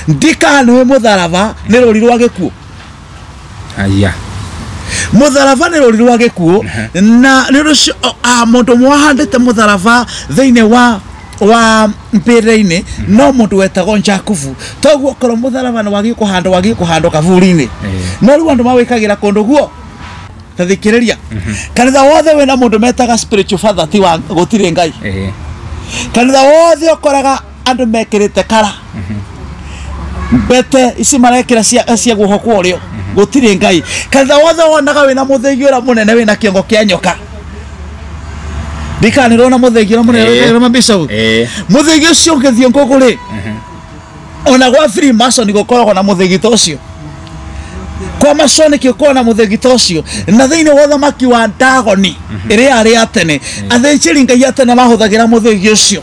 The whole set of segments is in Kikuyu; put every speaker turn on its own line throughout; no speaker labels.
Ndikanwe mũtharaba nĩ rũri rwa gĩkuũ.
Aya.
Mũtharaba nĩ rũri rwa gĩkuũ na nĩ rũcio mũndũ mwahandĩte mũtharaba thĩinĩ wa mbĩrĩra-inĩ no mũndũ wetagwo Jakubu. Toguo okorwo mũtharaba nĩ wagĩrĩirwo kũhandwo, wagĩrĩirwo kũhandwo kaburi-inĩ. No rĩu andũ mawĩkagĩra kũndũ guo. Ta thikĩrĩria. Kanitha wothe wĩna mũndũ metaga spiritual father ti wa gũtirĩ Ngai. Kanitha wothe ũkoraga andũ mekĩrĩte kara. Mbete ici marekĩra cia guoko kwa ũrĩo. Gũtirĩ Ngai. Kanitha wothe wonaga wĩna mũthĩgi ũrĩa mũnene wĩna kĩongo kĩa nyoka. Ndikanĩrwo na mũthĩgi ũrĩa mũnene wĩna mabishop. Mũthĩgi ũcio ũngĩthiĩ ngũkũ rĩ, ona gwa Freemason gũkoragwo na mũthĩgi ta ũcio. Kwa Masonic gũkoragwo na mũthĩgi ta ũcio. Na thĩinĩ wa ũthamaki wa Dagoni ĩrĩa yarĩ ya tene, athĩnjĩri Ngai a tene mahũthagĩra mũthĩgi ũcio.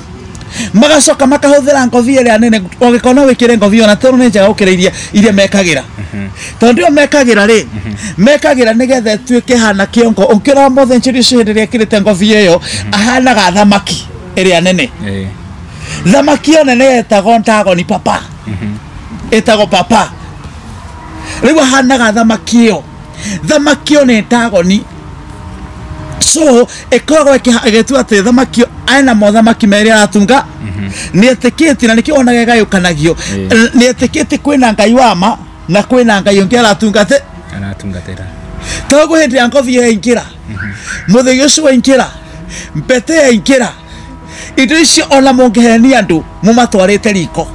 Magacoka makahũthĩra ngobi ĩrĩa nene, ũngĩkorwo no wĩkĩre ngobi ona tondũ nĩ njega gũkĩra iria mekagĩra. Tondũ ĩyo mekagĩra rĩ, mekagĩra nĩgetha ĩtuĩke hana kĩongo. Ũngĩrora mũthĩnjĩri ũcio hĩndĩ ĩrĩa ekĩrĩte ngobi ĩyo, ahanaga thamaki ĩrĩa nene. Thamaki ĩyo nene yetagwo Dagoni papa. Ĩtagwo papa. Rĩu ahanaga thamaki ĩyo. Thamaki ĩyo nĩ Dagoni. So ĩkoragwo ĩgĩtua atĩ thamaki ena mothamaki merĩ aratunga. Nĩ etĩkĩtie na nĩkĩo wonaga ĩgayũkanagio. Nĩ etĩkĩtie kwĩna Ngai wa ma na kwĩna Ngai ũngĩ aratungate.
Aratungatĩra.
Toguo hĩndĩ ya ngobi yaingĩra, mũthĩgi ũcio waingĩra, mbete yaingĩra, indo icio ona mũngĩhenia andũ mũmatwarĩte riko.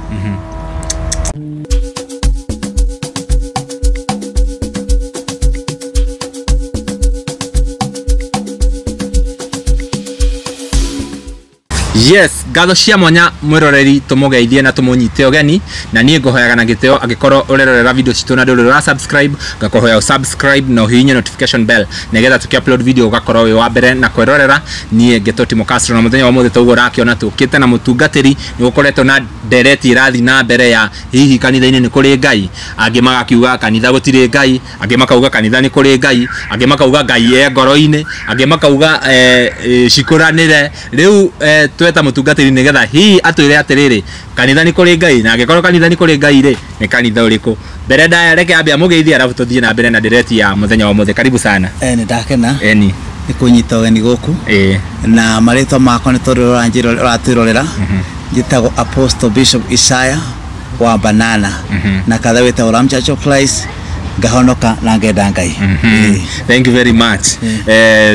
Yes, ngatho cia mwanya mwiroreri tumugeithie na tumunyite ũgeni na niĩ ngũhoyaga na gĩtĩo angĩkorwo ũrerorera video citũ na ndũrĩ ũra subscribe, ngakũhoya subscribe na ũhihinye notification bell nĩgetha tũkĩ upload video ũgakorwo wĩ wa mbere na kwĩrorera. Niĩ ngetwo Timo Castro na mũthenya wa ũmũthĩ toguo ũrakĩona tũkĩte na mũtungatĩri nĩ gũkoretwo na ndereti ĩrathiĩ na mbere ya hihi kanitha-inĩ nĩ kũrĩ Ngai, angĩ magakiuga kanitha gũtirĩ Ngai, angĩ makauga kanitha nĩ kũrĩ Ngai, angĩ makauga Ngai e ngoro-inĩ, angĩ makauga cikũranĩre. Rĩu tweta mũtungatĩri nĩgetha hihi atwĩre atĩrĩrĩ kanitha nĩ kũrĩ Ngai, na angĩkorwo kanitha nĩ kũrĩ Ngai rĩ, nĩ kanitha ũrĩkũ? Mbere ndaya reke ambe amũgeithie arabu tũthiĩ na mbere na ndereti ya mũthenya wa ũmũthĩ. Karibu sana.
Nĩ ndakena.
Eni.
Nĩ kũnyita ũgeni gũkũ. Na marĩtwa makwa nĩ tondũ ũratwĩrorera. Njĩtagwo Apostle Bishop Isaiah wa Banana. Na katha wĩtagwo Ram Church of Christ. Ngahonoka na ngenda Ngai.
Thank you very much.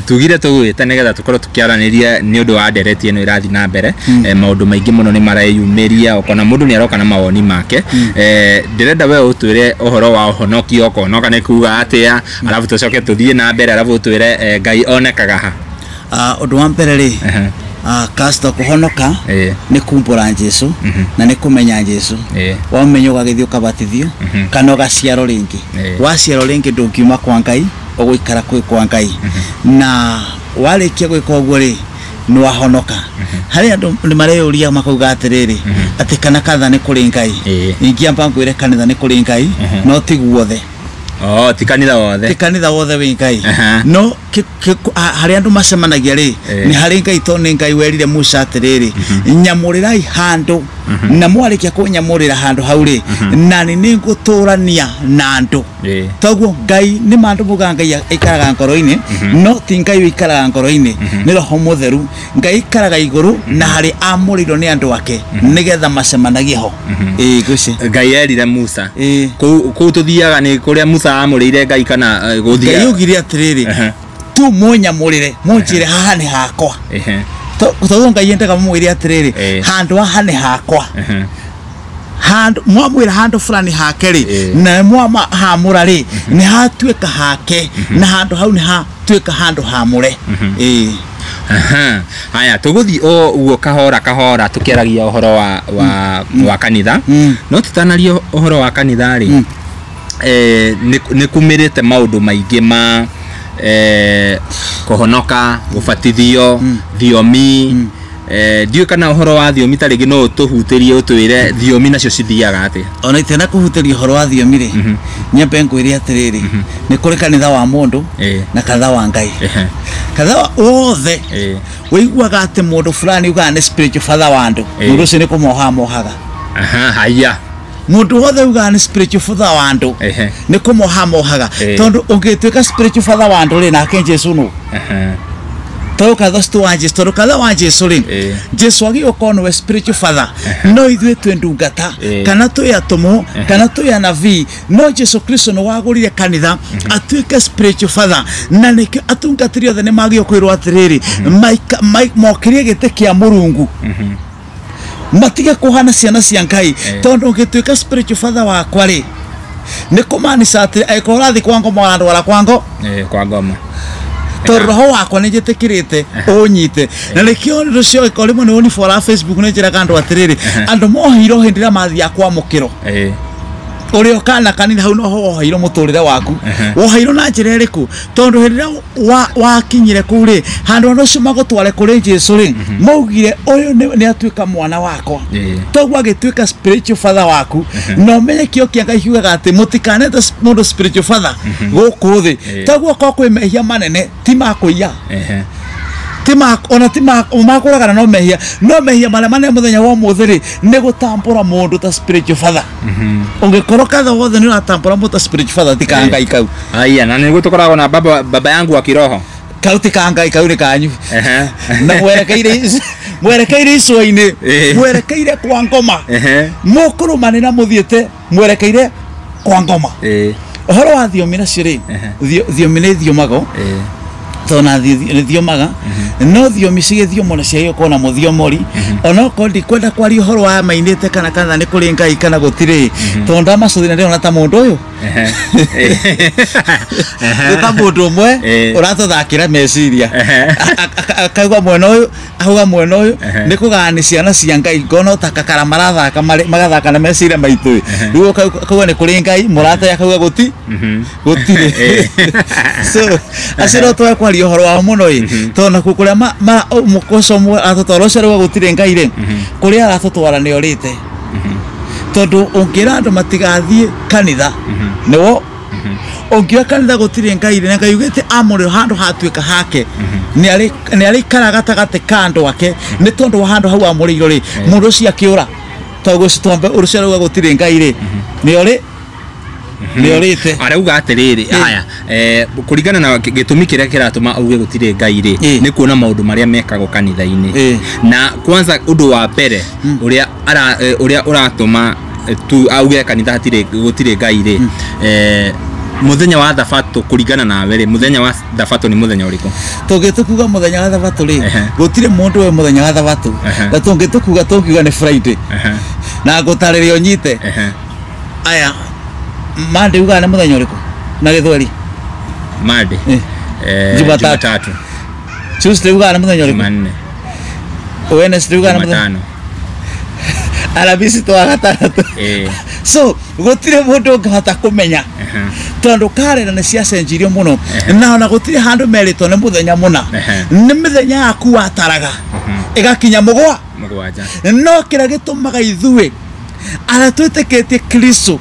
Tugire tũgwĩte nĩgetha tũkorwo tũkĩaranĩria nĩ ũndũ wa ndereti ĩno ĩrathiĩ na mbere. Maũndũ maingĩ mũno nĩ mareyumĩria, ũkona mũndũ nĩ aroka na mawoni make. Ndĩrenda we ũtwĩre ũhoro wa ũhonokio, ũkonoka nĩ kuga atĩa, arabu tũcoke tũthiĩ na mbere, arabu ũtwĩre Ngai onekaga ha.
Ũndũ wa mbere rĩ, Castro kũhonoka nĩ kumbũra Jesũ na nĩ kũmenya Jesũ. Wamenya ũgagĩthiĩ ũkabatithio kana ũgaciarwo rĩngĩ. Waciarwo rĩngĩ ndũngiuma kwa Ngai, ũgũikara kwĩ kwa Ngai. Na warĩkia gwĩka ũguo rĩ, nĩ wahonoka. Harĩ andũ nĩ mareyũria makauga atĩrĩrĩ, atĩ kana kanitha nĩ kũrĩ Ngai. Ingĩamba ngwĩre kanitha nĩ kũrĩ Ngai, no ti guothe.
Oh, ti kanitha wothe.
Ti kanitha wothe wĩ Ngai. No harĩa andũ macemanagia rĩ, nĩ harĩ Ngai tondũ nĩ Ngai werire Musa atĩrĩrĩ, nyamũrĩrai handũ, na mwarĩkia kũnyamũrĩra handũ hau rĩ, na nĩ nĩngũtũrania na andũ. Toguo Ngai nĩ ma andũ maugaga Ngai aikaraga ngoro-inĩ, no ti Ngai ũikaraga ngoro-inĩ, nĩ Roho Mũtheru. Ngai aikaraga igũrũ na harĩ amũrĩirwo nĩ andũ ake nĩgetha macemanagie ho. Ngwĩciria.
Ngai erire Musa. Kũu tũthiaga nĩ kũrĩa Musa amũrĩire Ngai kana gũthiĩ.
Ngai augire atĩrĩrĩ, tu mũnyamũrĩre, mũnjĩre haha nĩ hakwa. Tondũ Ngai endaga mũmwĩre atĩrĩrĩ, handũ haha nĩ hakwa. Handũ mwamwĩra handũ fulani hake rĩ, na mwamahamũra rĩ, nĩ hatuĩka hake, na handũ hau nĩ hatuĩka handũ hamũre.
Haya, tũgũthiĩ o ũguo kahora kahora tũkĩaragia ũhoro wa kanitha. No tũtanaria ũhoro wa kanitha rĩ, nĩ kumĩrĩte maũndũ maingĩ ma kũhonoka, gũbatithio, thiomi. Ndiũĩ kana ũhoro wa thiomi ta rĩngĩ no ũtũhutĩrie ũtwĩre thiomi nacio cithiaga atĩa.
Ona itena kũhutĩria ũhoro wa thiomi rĩ, nyambe ngwĩre atĩrĩrĩ, nĩ kũrĩ kanitha wa mũndũ na kanitha wa Ngai. Kanitha wothe ũiguaga atĩ mũndũ fulani ugaga nĩ spiritual father wa andũ, mũndũ ũcio nĩ kũmoha mohaga.
Haya.
Mundu wothe ugaga nĩ spiritual father wa andũ nĩ kũmoha mohaga tondũ ũngĩtuĩka spiritual father wa andũ rĩ nake Jesu nũ tondũ katha citũ wa Jesu tondũ katha wa Jesu rĩ Jesu agĩũka gũkorwo nĩwe spiritual father no ithuĩ twĩ ndungata kana twĩ atũmwo kana twĩ anabii no Jesu Kristo nĩ wagũrire kanitha atuĩke spiritual father na nĩkĩo atungatĩri othe nĩ magĩrĩirwo kwĩrwo atĩrĩrĩ mokĩrie gĩtĩ kĩa Mũrungu matige kuhana ciana cia Ngai tondu ũngĩtuĩka spiritual father wakwa rĩ nĩ kũmaanisha atĩ angĩkorwo ũrathiĩ kwa ngoma ũrandwara kwa ngo
kwa ngoma
tondũ roho wakwa nĩ njĩtĩkĩrĩte ũnyite na nĩkĩo rũcio ĩkorwo rĩmwe nĩ ũnibora Facebook nĩ njĩraga andũ atĩrĩrĩ andũ moheirwo hĩndĩ ĩrĩa mathiaga kwamũkĩrwo ũrĩa ũkana kanitha hau noho woheirwo mũtũrĩre waku woheirwo na njĩra ĩrĩkũ tondũ hĩndĩ ĩrĩa wakinyire kũu rĩ handũ andũ acio magũtware kũrĩ Jesu rĩ maugire ũyũ nĩ atuĩka mwana wakwa toguo agĩtuĩka spiritual father waku na ũmenye kĩo kĩa Ngai kiugaga atĩ mũtikanete mũndũ spiritual father gũkũ thĩ toguo okorwo kwĩ mehia manene ti ma kũiya ona ti makũragana no mehia no mehia marĩa manene mũthenya wa ũmũthĩ rĩ nĩ gũtambũra mũndũ ta spiritual father ũngĩkorwo katha wothe nĩ ũratambũra mũndũ ta spiritual father ti ka Ngai kau
aya na nĩguo tũkoragwo na baba yangu wa kiroho
kau ti ka Ngai kau nĩ kanyu na mwerekeire icua-inĩ mwerekeire kwa ngoma mũkũrũmanĩra mũthiĩte mwerekeire kwa ngoma ũhoro wa thiomi nacio rĩ thiomi nĩ ithiomago tondũ nĩ thiomaga no thiomi cigĩthiomwo na ciagĩrĩirwo gũkorwo na mũthiomori onokorwo ndikwenda kwaria ũhoro wa mainĩte kana kana nĩ kũrĩ Ngai kana gũtirĩ tondũ ndamacũthĩra ndĩrona ta mũndũ ũyũ nĩ ta mũndũ ũmwe ũratũthakĩra meciria akauga mwena ũyũ akauga mwena ũyũ nĩ kũgayani ciana cia Ngai ngona ta kakara marathaka magathaka na meciria maitũ rĩu akauga nĩ kũrĩ Ngai mũrata akauga gũtirĩ so acio no twae kwaria ũhoro wao mũno ĩ tondũ nakuo kũrĩa mũkoco ũmwe aratũtwara ũcio arauga gũtirĩ Ngai rĩ kũrĩa aratũtwara nĩ orĩte tondũ ũngĩra andũ matigathiĩ kanitha nĩwo ũngiuga kanitha gũtirĩ Ngai rĩ na Ngai ugĩte amũrĩrwo handũ hatuĩka hake nĩ arĩikara gatagatĩ ka andũ ake nĩ tondũ wa handũ hau amũrĩirwo rĩ mũndũ ũcio akĩũra tondũ twambe ũcio arauga gũtirĩ Ngai rĩ nĩ orĩ nĩ orĩte
arauga atĩrĩrĩ haya kũringana na gĩtũmi kĩrĩa kĩratũma auge gũtirĩ Ngai rĩ nĩ kuona maũndũ marĩa mekagwo kanitha-inĩ na kwanza ũndũ wa mbere ũrĩa ũrĩa ũratũma tu auge kanitha gũtirĩ Ngai rĩ mũthenya wa thabatũ kũringana nawe rĩ mũthenya wa thabatũ nĩ mũthenya ũrĩkũ
tũngĩtũkuga mũthenya wa thabatũ rĩ gũtirĩ mũndũ wĩ mũthenya wa thabatũ na tũngĩtũkuga tũngiuga nĩ Friday na ngũtarĩria ũnyite aya Monday ugaga nĩ mũthenya ũrĩkũ na gĩthweri
Monday
Jumatatu Tuesday ugaga nĩ mũthenya ũrĩkũ
Jumanne
Wednesday ugaga nĩ mũthenya Alhamisi twa gatandatũ so gũtirĩ mũndũ ũngĩhota kũmenya tondũ karenda nĩ ciacenjirio mũno na ona gũtirĩ handũ merĩtwo nĩ mũthenya mũna nĩ mĩthenya yaku wataraga ĩgakinya mũgwanja no kĩrĩa gĩtũmaga ithuĩ arĩa twĩtĩkĩtie Kristo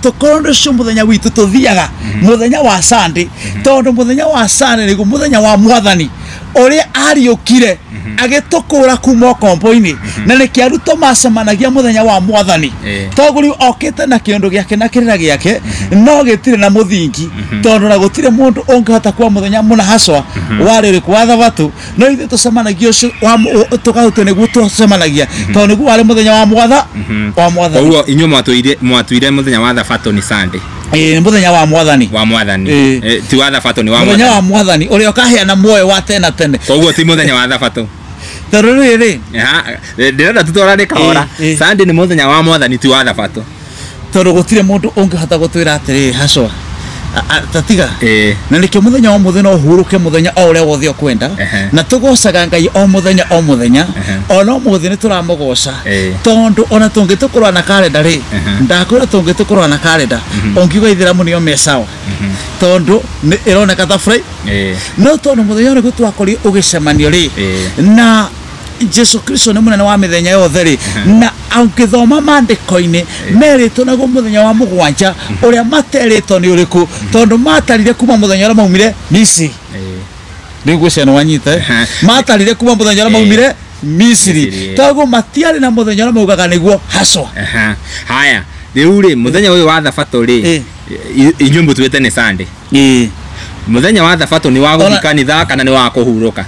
tũkorwo nĩcio mũthenya witũ tũthiaga mũthenya wa Sunday tondũ mũthenya wa Sunday nĩguo mũthenya wa mwathani ũrĩa ariũkire agĩtũkũra kuma ũkombo-inĩ na nĩkĩo arutwo macemanagia mũthenya wa mwathani toguo rĩu okĩte na kĩũndũ gĩake na kĩrĩra gĩake no gĩtirĩ na mũthingi tondũ na gũtirĩ mũndũ ũngĩhota kuoya mũthenya mũna haswa warĩ ũrĩkũ wa thabatũ no ithuĩ tũcemanagia ũcio tũkahutio nĩguo tũcemanagia tondũ nĩguo warĩ mũthenya wa mwathani
koguo inyuĩ mwatuire mũthenya wa thabatũ nĩ Sunday
mũthenya wa mwathani
ti wa thabatũ nĩ wa
mũthenya wa mwathani ũrĩa ũkaheana muoyo wa tene tene
koguo ti mũthenya wa thabatũ
tondũ rĩrĩ
ndĩrenda tũtwarane kahora Sunday nĩ mũthenya wa mwathani ti wa thabatũ
tondũ gũtirĩ mũndũ ũngĩhota gũtwĩra atĩrĩrĩ hacwa tatiga na nĩkĩo mũthenya wa ũmũthĩ no ũhurũke mũthenya o ũrĩa wothe ũkwenda na tũgocaga Ngai o mũthenya o mũthenya ona ũmũthĩ nĩ tũramũgoca tondũ ona tũngĩtũkorwo na karenda rĩ ndakwĩra tũngĩtũkorwo na karenda ũngiuga ithĩramu nĩo me sawa tondũ ĩroneka ta Friday no tondũ mũthenya ũrĩkũ twakorirwo ũgĩcemanio rĩ na Jesu Kristo nĩ mũnene wa mĩthenya yothe rĩ na ũngĩthoma maandĩko-inĩ merĩtwo naguo mũthenya wa mũgwanja ũrĩa materĩtwo nĩ ũrĩkũ tondũ matarire kuma mũthenya ũrĩa maumire Misiri rĩu ngwĩciria nĩ wanyita matarire kuma mũthenya ũrĩa maumire Misiri toguo matiarĩ na mũthenya ũrĩa maugaga nĩguo haswa.
Haya rĩu rĩ mũthenya ũyũ wa thabatũ rĩ inyuĩ mũtuĩte nĩ Sunday. Mũthenya wa thabatũ nĩ wa gũthiĩ kanitha kana nĩ wa kũhurũka?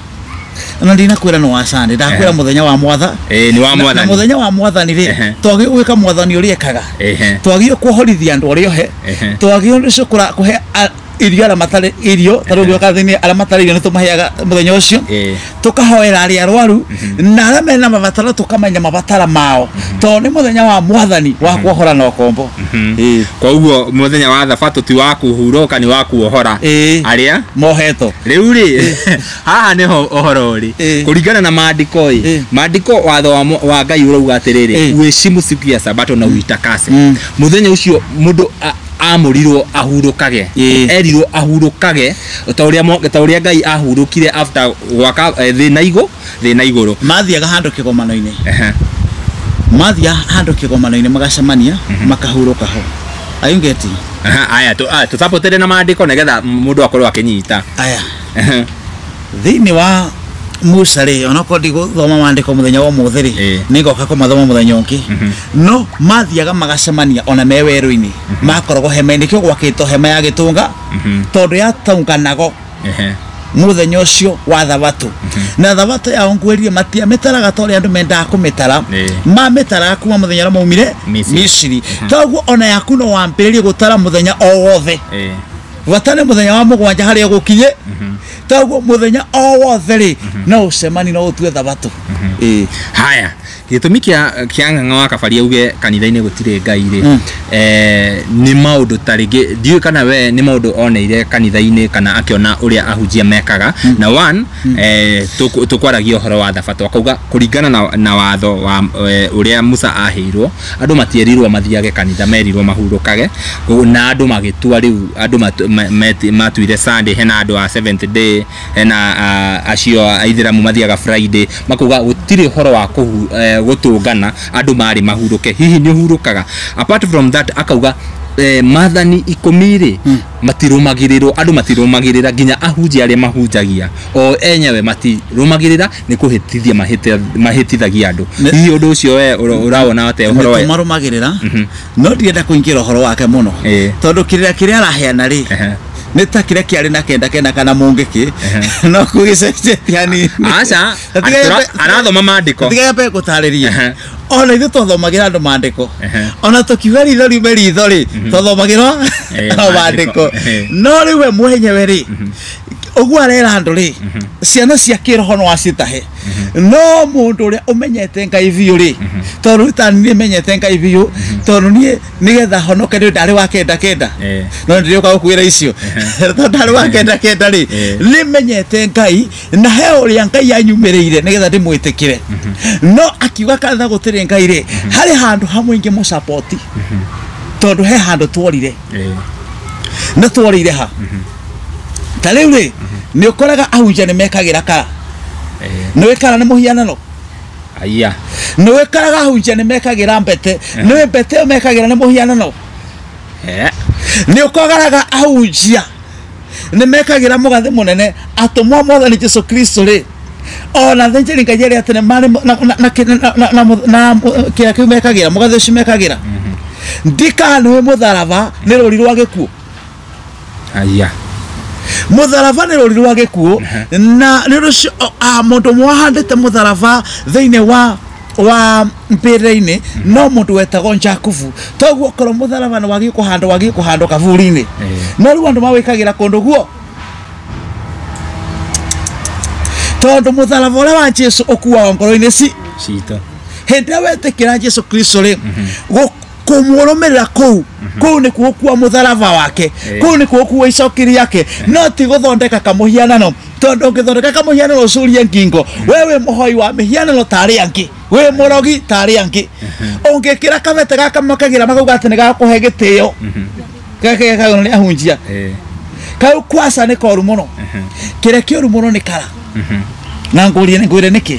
Na ndinakwĩra nĩ wa Sunday, ndakwĩra mũthenya wa mwatha.
Nĩ wa mwathani.
Na mũthenya wa mwathani rĩ twagĩrĩirwo gwĩka mwathani ũrĩa ekaga. Twagĩrĩirwo kuohorithia andũ arĩa ohe. Twagĩrĩirwo kũhe irio arĩa matarĩ irio, ta rĩu ũgĩũka thĩinĩ arĩa matarĩ irio nĩ tũmaheaga mũthenya ũcio. Tũkahoera arĩa arwaru na arĩa mena mabataro tũkamenya mabatara mao. Tondũ nĩ mũthenya wa mwathani wa kuohora na ũkombo.
Koguo mũthenya wa thabatũ ti wa kũhurũka, nĩ wa kuohora arĩa
mohetwo.
Rĩu rĩ haha nĩho ũhoro ũrĩ kũringana na maandĩko ĩ maandĩko watho wa Ngai ũrauga atĩrĩrĩ uheshimu siku ya sabato na uitakase. Mũthenya ũcio mũndũ amũrirwo ahurũkage, erirwo ahurũkage ta ũrĩa Ngai ahurũkire after gwaka thĩ na igũrũ.
Mathiaga handũ kĩgomano-inĩ. Mathiaga handũ kĩgomano-inĩ magacemania makahurũka ho. Are you getting?
Aya tũcapotere na maandĩko nĩgetha mũndũ akorwo akĩnyita.
Aya thĩinĩ wa Musa rĩ onokorwo ndigũthoma maandĩko mũthenya wa ũmũthĩ rĩ nĩngoka kũmathoma mũthenya ũngĩ. No mathiaga magacemania ona me werũ-inĩ, makoragwo hema-inĩ, kĩo gwakĩtwo hema ya gĩtũnga tondũ yatũnganago mũthenya ũcio wa thabatũ. Na thabatũ yao ngwĩrire matiamĩtaraga ta ũrĩa andũ mendaga kũmĩtara, mamĩtaraga kuma mũthenya ũrĩa maumire Misiri. Toguo ona yaku no wambĩrĩrie gũtara mũthenya o wothe. Bata nĩ mũthenya wa mũgwanja harĩa ũgũkinye. Toguo mũthenya o wothe rĩ no ũcemanie no ũtue thabatũ.
Haya gĩtũmi kĩa Ng'ang'a wa Kabari auge kanitha-inĩ gũtirĩ Ngai rĩ nĩ maũndũ ta rĩngĩ ndiũĩ kana we nĩ maũndũ oneire kanitha-inĩ kana akĩona ũrĩa ahunjia mekaga. Na one tũkwaragia ũhoro wa thabatũ akauga kũringana na watho wa ũrĩa Musa aheirwo andũ matierirwo mathiage kanitha, merirwo mahurũkage na andũ magĩtua rĩu andũ matuire Sunday, hena andũ a seventh day, hena acio aithĩramu mathiaga Friday, makauga gũtirĩ ũhoro wa gũtũngana andũ marĩ mahurũke. Hihi nĩ ũhurũkaga? Apart from that akauga maathani 10 rĩ matirũmagĩrĩrwo, andũ matirũmagĩrĩra nginya ahunjia arĩa mahunjagia o enyewe matirũmagĩrĩra, nĩ kũhĩtithia mahĩtithagia andũ. Hihi ũndũ ũcio we ũrawona atĩa ũhoro wa
nĩtũmarũmagĩrĩra? No ndirenda kũingĩra ũhoro wake mũno tondũ kĩrĩra kĩrĩa araheana rĩ nĩ ta kĩrĩa kĩarĩ na kenda kenda kana mũngĩkĩ no kũgĩcenjetie hanini.
Aca arathoma maandĩko
tiga nyambe gũtarĩria. Ona ithuĩ twathomagĩra andũ maandĩko, ona tũkiuga ritho riume ritho rĩ twathomagĩrwo o maandĩko. No rĩu we mwenyewe rĩ ũguo arera andũ rĩ ciana cia kĩroho no acitahe. No mũndũ ũrĩa ũmenyete Ngai biũ rĩ, tondũ ta niĩ menyete Ngai biũ, tondũ niĩ nĩgetha honoke rĩ ndarĩ wa kenda kenda, no ndĩrĩũka gũkwĩra icio tondũ ndarĩ wa kenda kenda rĩ nĩmenyete Ngai na he ũrĩa Ngai anyumĩrĩire nĩgetha ndĩmwĩtĩkĩre. No akiuga kanitha gũtirĩ Ngai rĩ harĩ handũ hamwe ingĩmũcapoti tondũ he handũ tworire na tworĩire ha. Ta rĩu rĩ nĩ ũkoraga ahunjia nĩ mekagĩra kara. Nĩ wĩkara nĩ mũhianano.
Aya
nĩ wĩkaraga ahunjia nĩ mekagĩra mbete. Nĩ mbete ĩyo mekagĩra nĩ mũhianano. Nĩ ũkoraga ahunjia nĩ mekagĩra mũgathĩ mũnene atũmwo mwathani Jesu Kristo rĩ ona thĩnjĩri Ngai arĩa atĩ nĩ marĩ na kĩrĩa kĩu mekagĩra mũgathĩ ũcio mekagĩra ndikanĩwe mũtharaba nĩ rũri rwa gĩkuũ.
Aya
Mũtharaba nĩ rũri rwa gĩkuũ na nĩ ũndũ ũcio mũndũ ũmwe wahandĩte mũtharaba thĩinĩ wa mbĩrĩra-inĩ no mũndũ wetagwo Jakubu. Toguo korwo mũtharaba nĩ wagĩrĩirwo kũhandwo wagĩrĩirwo kũhandwo kaburi-inĩ. No rĩu andũ mawĩkagĩra kũndũ guo tondũ mũtharaba ũrĩa wa Jesu ũkuaga ngoro-inĩ
citũ.
Hĩndĩ ĩrĩa wetĩkĩra Jesu Kristo rĩ kũmũrũmĩrĩra kũu kũu nĩkuo gũkua mũtharaba wake, kũu nĩkuo gũkua icoki rĩake, no ti gũthondeka kamũhianano. Tondũ ũngĩthondeka kamũhianano ũcurie ngingo, we wĩ mũhoi wa mĩhianano ta arĩa angĩ, wĩ mũrogi ta arĩa angĩ. Ũngĩkĩra kabete gaka makagĩra makauga atĩ nĩ gakũhe gĩtĩo gaka gakagwo nĩ ahunjia kau kwaca nĩ koru mũno. Kĩrĩa kĩũru mũno nĩ kara. Na ngũrie nĩkĩ?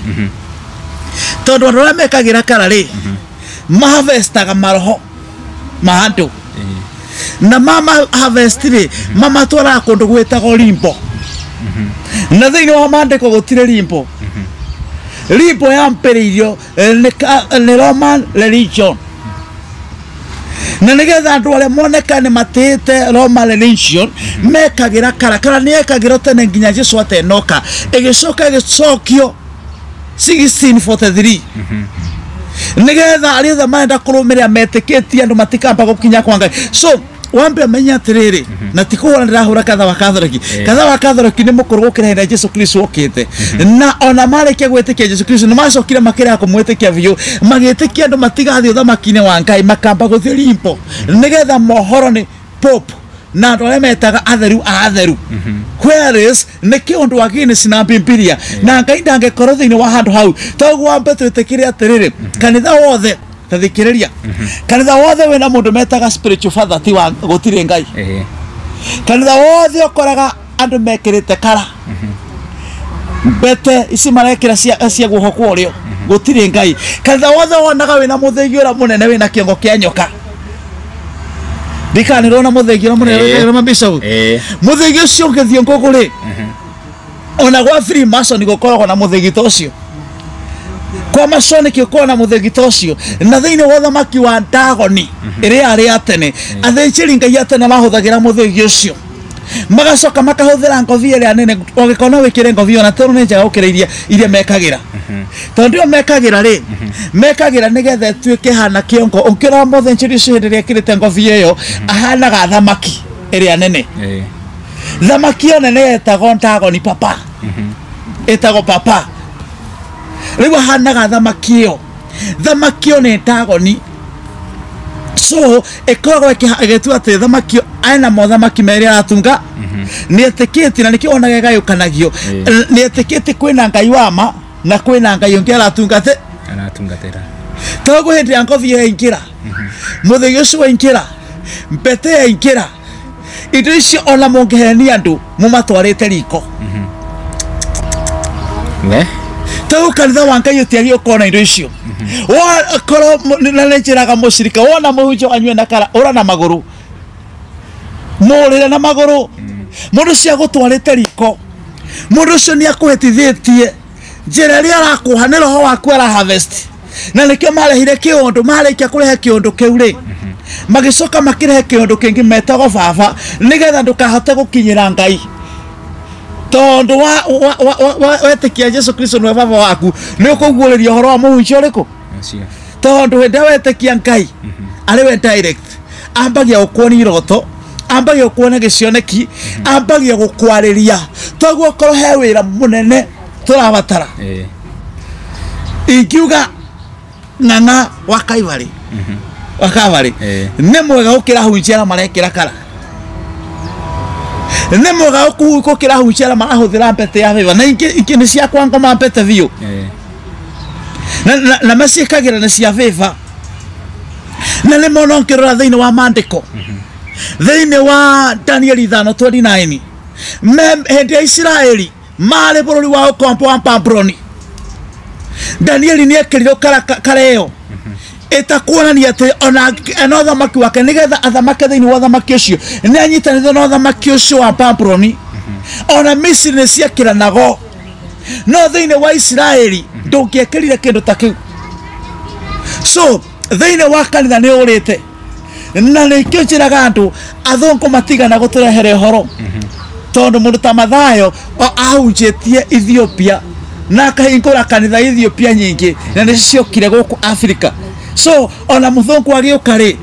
Tondũ andũ arĩa mekagĩra kara rĩ maharvestaga maroho ma andũ na mama harvest rĩ mamatwaraga kũndũ gwĩtagwo limbo. Na thĩinĩ wa maandĩko gũtirĩ limbo. Limbo yambĩrĩirio nĩ Roman religion na nĩgetha andũ arĩa moneka nĩ matĩĩte Roman religion mekagĩra kara kara nĩ yekagĩrwo tene nginya Jesu atenoka, ĩgĩcoka ĩgĩcokio 1643 nĩgetha arĩa othe marenda kũrũmĩrĩra metĩkĩtie andũ matikamba gũkinya kwa Ngai. So wambe ũmenye atĩrĩrĩ, na ti kũhũra ndĩrahũra kanitha wa Catholic. Kanitha wa Catholic nĩ mũkũrũ gũkĩra hĩndĩ ĩrĩa Jesu Kristo okĩte, na ona marĩkia gwĩtĩkia Jesu Kristo nĩ macokire makĩrega kũmwĩtĩkia biũ, magĩtĩkia andũ matigathiĩ ũthamaki-inĩ wa Ngai, makamba gũthiĩ limbo nĩgetha mohoro nĩ Pope na andũ arĩa metaga atheru a atheru. Whereas nĩ kĩũndũ wa Guinness na Bibilia na Ngai ndangĩkorwo thĩinĩ wa handũ hau. Toguo wambe twĩtĩkĩre atĩrĩrĩ, kanitha wothe tathikĩrĩria, kanitha wothe wĩna mũndũ metaga spiritual father ti wa gũtirĩ Ngai. Kanitha wothe ũkoraga andũ mekĩrĩte kara mbete ici marekĩra cia guoko kwa ũrĩo, gũtirĩ Ngai. Kanitha wothe wonaga wĩna mũthĩgi ũrĩa mũnene wĩna kĩongo kĩa nyoka, ndikanĩrwo na mũthĩgi ũrĩa mũnene wĩna mabishop, mũthĩgi ũcio ũngĩthiĩ ngũkũ rĩ, ona gwa Freemason gũkoragwo na mũthĩgi ta ũcio, kwa Masonic gũkoragwo na mũthĩgi ta ũcio, na thĩinĩ wa ũthamaki wa Dagoni ĩrĩa yarĩ ya tene, athĩnjĩri Ngai a tene mahũthagĩra mũthĩgi ũcio, magacoka makahũthĩra ngobia ĩrĩa nene. Ũngĩkorwo no wĩkĩre ngobia ona tondũ nĩ njega gũkĩra iria mekagĩra, tondũ ĩyo mekagĩra rĩ, mekagĩra nĩgetha ĩtuĩke hana kĩongo. Ũngĩrora mũthĩnjĩri ũcio hĩndĩ ĩrĩa ekĩrĩte ngobia ĩyo, ahanaga thamaki ĩrĩa nene. Thamaki ĩyo nene yetagwo Dagoni papa, ĩtagwo papa. Rĩu ahanaga thamaki ĩyo, thamaki ĩyo nĩ Dagoni. So ĩkoragwo ĩgĩtua atĩ thamaki ĩyo ena mothamaki merĩ aratunga, nĩ etĩkĩtie, na nĩkĩo wonaga ĩgayũkanagio, nĩ etĩkĩtie kwĩna Ngai wa ma na kwĩna Ngai ũngĩ
aratungatĩra.
Toguo hĩndĩ ya ngobia yaingĩra, mũthĩgi ũcio waingĩra, mbete yaingĩra, indo icio ona mũngĩhenia andũ mũmatwarĩte riko. Toguo kanitha wa Ngai ũtiagĩrĩirwo gũkorwo na indo icio. Wakorwo na nĩ njĩraga mũcirika, wona mũhunjia anyue na kara, ũra na magũrũ, mũrĩre na magũrũ. Mũndũ ũcio agũtwarĩte riko, mũndũ ũcio nĩ akũhĩtithĩtie njĩra ĩrĩa arakuoha nĩ roho waku ara harvest. Na nĩkĩo marehire kĩũndũ, marĩkia kũrehe kĩũndũ kĩu rĩ, magĩcoka makĩrehe kĩũndũ kĩngĩ metagwo baba, nĩgetha ndũkahote gũkinyĩra Ngai, tondũ wetĩkia Jesu Kristo nĩwe baba waku, nĩ ũkũguũrĩria ũhoro wa mũhunjia ũrĩkũ, tondũ hĩndĩ ĩrĩa wetĩkia Ngai arĩ we direct, ambagia gũkuonia iroto, ambagia gũkuonia gĩcioneki, ambagia gũkwarĩria. Toguo okorwo he wĩra mũnene tũrabatara, ingiuga ng'ang'a wa Kaibarĩ, wa Kabarĩ nĩ mwega gũkĩra hunjia arĩa marekĩra kara, nĩ mwega gũkĩra hunjia arĩa marahũthĩra mbete ya bĩba, na ingĩ nĩ cia kwa ngoma mbete biũ, na maciĩkagĩra nĩ cia bĩba. Na nĩ mono ngĩrora thĩinĩ wa maandĩko, thĩinĩ wa Daniel 5:29, hĩndĩ ya Isiraeli marĩ bũrũri wa ũkombo wa Babuloni, Danieli nĩ ekĩrirwo kara ĩyo ĩtakuonania atĩ ona ena ũthamaki wake, nĩgetha athamake thĩinĩ wa ũthamaki ũcio, nĩ anyitanĩte na ũthamaki ũcio wa Babuloni. Ona Misiri nĩ ciekĩranago, no thĩinĩ wa Isiraeli ndũngĩekĩrire kĩndũ ta kĩu. So thĩinĩ wa kanitha nĩ ũrĩte, na nĩkĩo njĩraga andũ athũngũ matigana gũtũrehere ũhoro, tondũ mũndũ ta Mathayo ahunjĩtie Ethiopia na akahingũra kanitha Ethiopia nyingĩ, na nĩ ciokire gũkũ Afrika. So ona mũthũngũ agĩũka rĩ,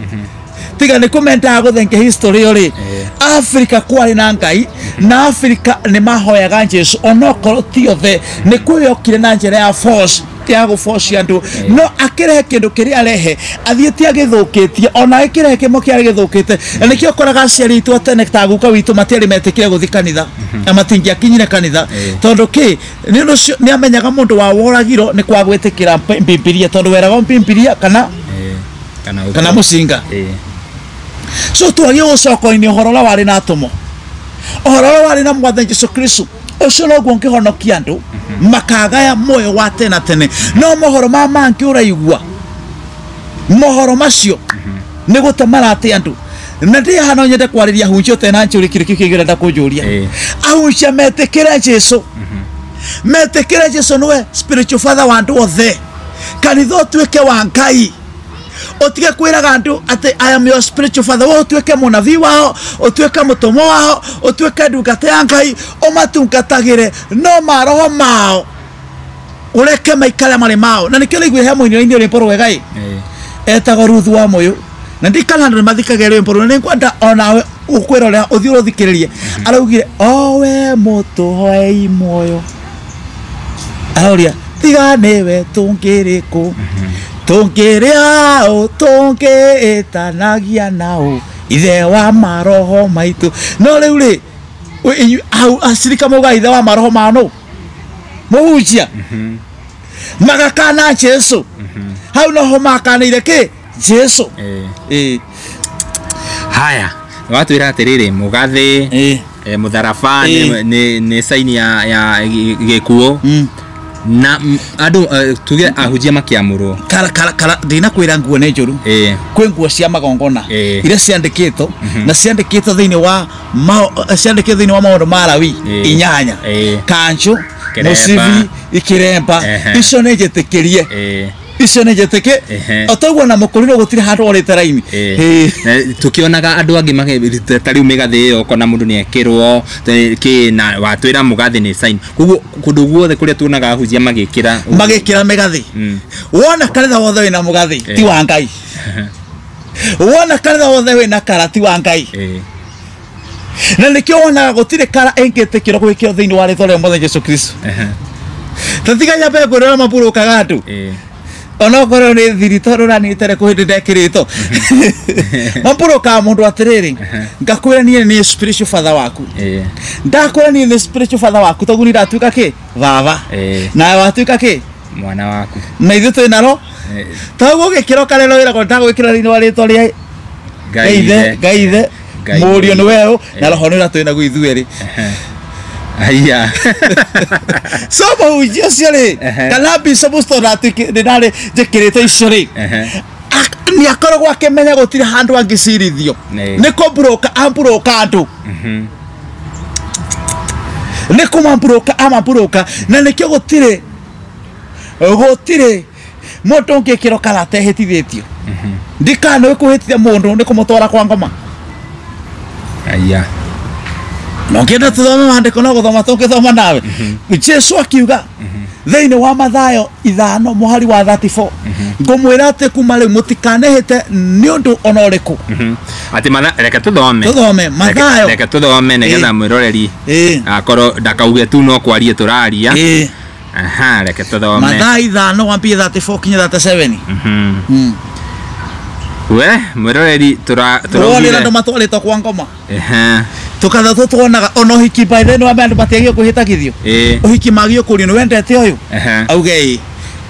tiga nĩ kũmendaga gũthengia history ĩyo rĩ, Afrika kwarĩ na Ngai, na Afrika nĩ mahoyaga Jesu, onokorwo ti othe, nĩ kwĩyokire na njĩra ya force ya gũbocia andũ, no akĩrehe kĩndũ kĩrĩa arehe athiĩte agĩthũkĩtie, ona agĩkĩrehe kĩmo kĩarĩ gĩthũkĩte. Na nĩkĩo ũkoraga aciari aitũ a tene ta guka witũ matiarĩ metĩkĩre gũthiĩ kanitha, na matingĩakinyire kanitha, tondũ kĩ, nĩ ũndũ ũcio nĩ amenyaga mũndũ wa woragirwo nĩ kwaga gwĩtĩkĩra Bibilia, tondũ weragwo Bibilia kana kana mũcinga. So twagie gũcoka-inĩ ũhoro ũrĩa warĩ na atũmwo, ũhoro ũrĩa warĩ na Mwathani Jesu Kristo, ũcio noguo ũngĩhonokia andũ makagaya muoyo wa tene tene. No mohoro ma mangĩ ũraigua mohoro macio nĩ gũte marate andũ. Na ndĩ haha no nyende kwarĩria ahunjia ũtena njũri kĩrĩ kĩu kĩngĩ ũrenda kũnjũria. Ahunjia metĩkĩre Jesu. Metĩkĩre Jesu nĩwe spiritual father wa andũ othe. Kanitha ũtuĩke wa Ngai. Ũtige kwĩraga andũ atĩ I am your spiritual father. We ũtuĩke mũnabii wao, ũtuĩke mũtũmwo wao, ũtuĩke ndungata ya Ngai, ũmatungatagĩre no maroho mao ũreke maikare marĩ mao. Na nĩkĩo rĩu he mũini rwĩmbo rwega ĩ etagwo Ruth wa Mũyũ. Na ndikana andũ nĩmathikagia rwĩmbo rũu, na nĩngwenda onawe ũkwĩrorera ũthiĩ ũrũthikĩrĩrie. Araugire owe mũtũhoi muoyo, arauria tiga nĩwe tũngĩrĩ kũ, tũngĩrĩa ũ, tũngĩĩtanagia nao ithe wa maroho maitũ. No rĩu rĩ hau acirika mauga ithe wa maroho mao nũ? Mũhunjia. Magakana Jesu. Hau noho makanĩire kĩ? Jesu.
Haya, watwĩra atĩrĩrĩ mũgathĩ, mũtharaba nĩ saini ya gĩkuũ. Na andũ tuge ahunjia makĩamũrwo.
Kara ndinakwĩra nguo nĩ njũru. Kwĩ nguo cia magongona iria ciandĩkĩtwo na ciandĩkĩtwo thĩinĩ wa ciandĩkĩtwo thĩinĩ wa maũndũ ma Lawi 8. Kanjũ, mũcibi, ikĩremba, icio nĩ njĩtĩkĩrie. Icio nĩ njĩtĩkĩ. Otoguo na mũkũrinũ gũtirĩ handũ orĩte raini.
Tukionaga andũ angĩ magĩrute ta rĩu mĩgathĩ ĩyo ũkona mũndũ nĩ ekĩrwo kĩ na watwĩra mũgathĩ nĩ sign. Koguo kũndũ guothe kũrĩa tuonaga ahunjia magĩkĩra
mĩgathĩ. Wona kanitha wothe wĩna mũgathĩ ti wa Ngai. Wona kanitha wothe wĩna kara ti wa Ngai. Na nĩkĩo wonaga gũtirĩ kara ĩngĩtĩkĩrwo gwĩkĩrwo thĩinĩ wa rĩtwa rĩa Mwathani Jesũ Kristo. Tatiga nyambe ngwĩre maburũkaga andũ. Onokorwo nĩ thiri tondũ ũranĩtere kũ hĩndĩ ndekĩrĩtwo. Maburũkaga mũndũ atĩrĩrĩ, ngakwĩra niĩ nĩ spiritual father waku. Ndakwĩra niĩ nĩ spiritual father waku tondũ niĩ ndatuĩka kĩ? Baba. Nawe watuĩka kĩ?
Mwana waku.
Na ithuĩ twĩ naro. Toguo ũgĩkĩra ũkarera wĩragwo ndagwĩkĩra thĩinĩ wa rĩtwa rĩa Ngai ithe, Ngai ithe, Mũriũ nĩ weũ, na roho nĩ ũrĩa twĩ naguo ithuĩ erĩ.
Aya.
So mũhunjia ũcio rĩ, kana bishop ũcio nĩ ndarĩ njĩkĩrĩte icio rĩ, nĩ akoragwo akĩmenya gũtirĩ handũ angĩcirithio. Nĩ kũmburoka amburoka andũ. Nĩ kũmamburoka amamburoka. Na nĩkĩo gũtirĩ mũndũ ũngĩkĩrwo kana atehĩtithĩtio. Ndikana kũhĩtithia mũndũ nĩ kũmũtwara kwa ngoma.
Aya.
No ngĩenda tũthome maandĩko no gũthoma tũngĩthoma nawe. Jesu akiuga thĩinĩ wa Mathayo 5 mũhari wa 34 ngũmwĩra atĩ kuma rĩu mũtikanehĩte nĩ ũndũ ona ũrĩkũ.
Atĩ reke tũthome.
Tũthome Mathayo.
Reke tũthome nĩgetha mwĩroreri akorwo ndakauge tu no kwarie tũraria. Aha, reke tũthome.
Mathayo 5 wambie 34 kinya 37.
We mwĩroreri
tũraugire andũ matwarĩtwo kwa ngoma. Tukatha tuonaga ona ũhiki by then wa andũ matiagio kwĩhĩtagithio. Ũhiki magio kũrio nĩ wendete ũyũ. Auge ĩ.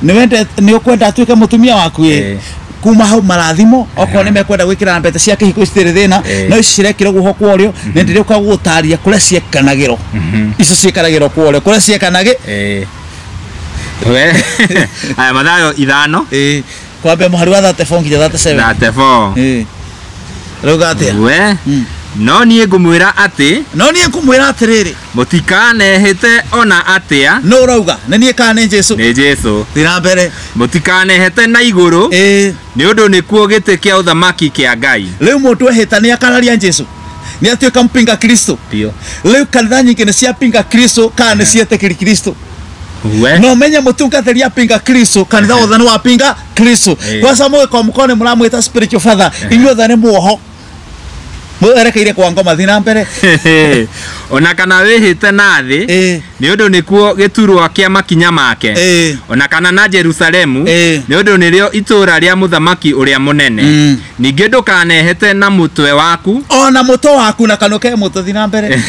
Nĩ wendete nĩ ũkwenda atuĩke mũtumia waku ĩ. Kuma hau marathimo okorwo nĩ mekwenda gwĩkĩra mbete cia kĩhiko citirĩ thĩna no ici cirekĩrwo guoko kwa ũrĩo nĩ ndĩrĩũka gũgũtaria kũrĩa ciekanagĩrwo. Icio ciĩkanagĩrwo kwa ũrĩo kũrĩa ciekanagĩ.
We. Aya Mathayo 5.
Kwambia mũhari wa 34 nginya 37.
34.
Rauga atĩa?
We. No niĩ ngũmwĩra atĩ.
No niĩ ngũmwĩra atĩrĩrĩ.
Mũtikanehĩte ona atĩa.
No ũrauga nĩ niĩ kana nĩ Jesu?
Nĩ Jesu.
Thiĩ na mbere.
Mũtikanehĩte na igũrũ. Nĩ ũndũ nĩkuo gĩtĩ kĩa ũthamaki kĩa Ngai.
Rĩu mũndũ ehĩta nĩ akararia Jesu. Nĩ atuĩka mpinga Kristo. Rĩu kanitha nyingĩ nĩ ciapinga Kristo kana nĩ cietĩkĩri Kristo. No menye mũtungatĩri apinga Kristo, kanitha wothe nĩ wapinga Kristo. Kwanza mũgĩkorwo mũkorwo nĩ mũramwĩta spiritual father, inyuĩ othe nĩ muoho. Mũerekeire kwa ngoma, thiĩ na mbere.
Ona kana wĩhĩte na thĩ, nĩ ũndũ nĩkuo gĩturwa kĩa makinya make. Ona kana na Jerusalemu, nĩ ũndũ nĩrĩo itũũra rĩa mũthamaki ũrĩa mũnene. Ningĩ ndũkanehete na mũtwe waku.
Ona mũtwe waku na kanua ke mũtwe, thiĩ na mbere.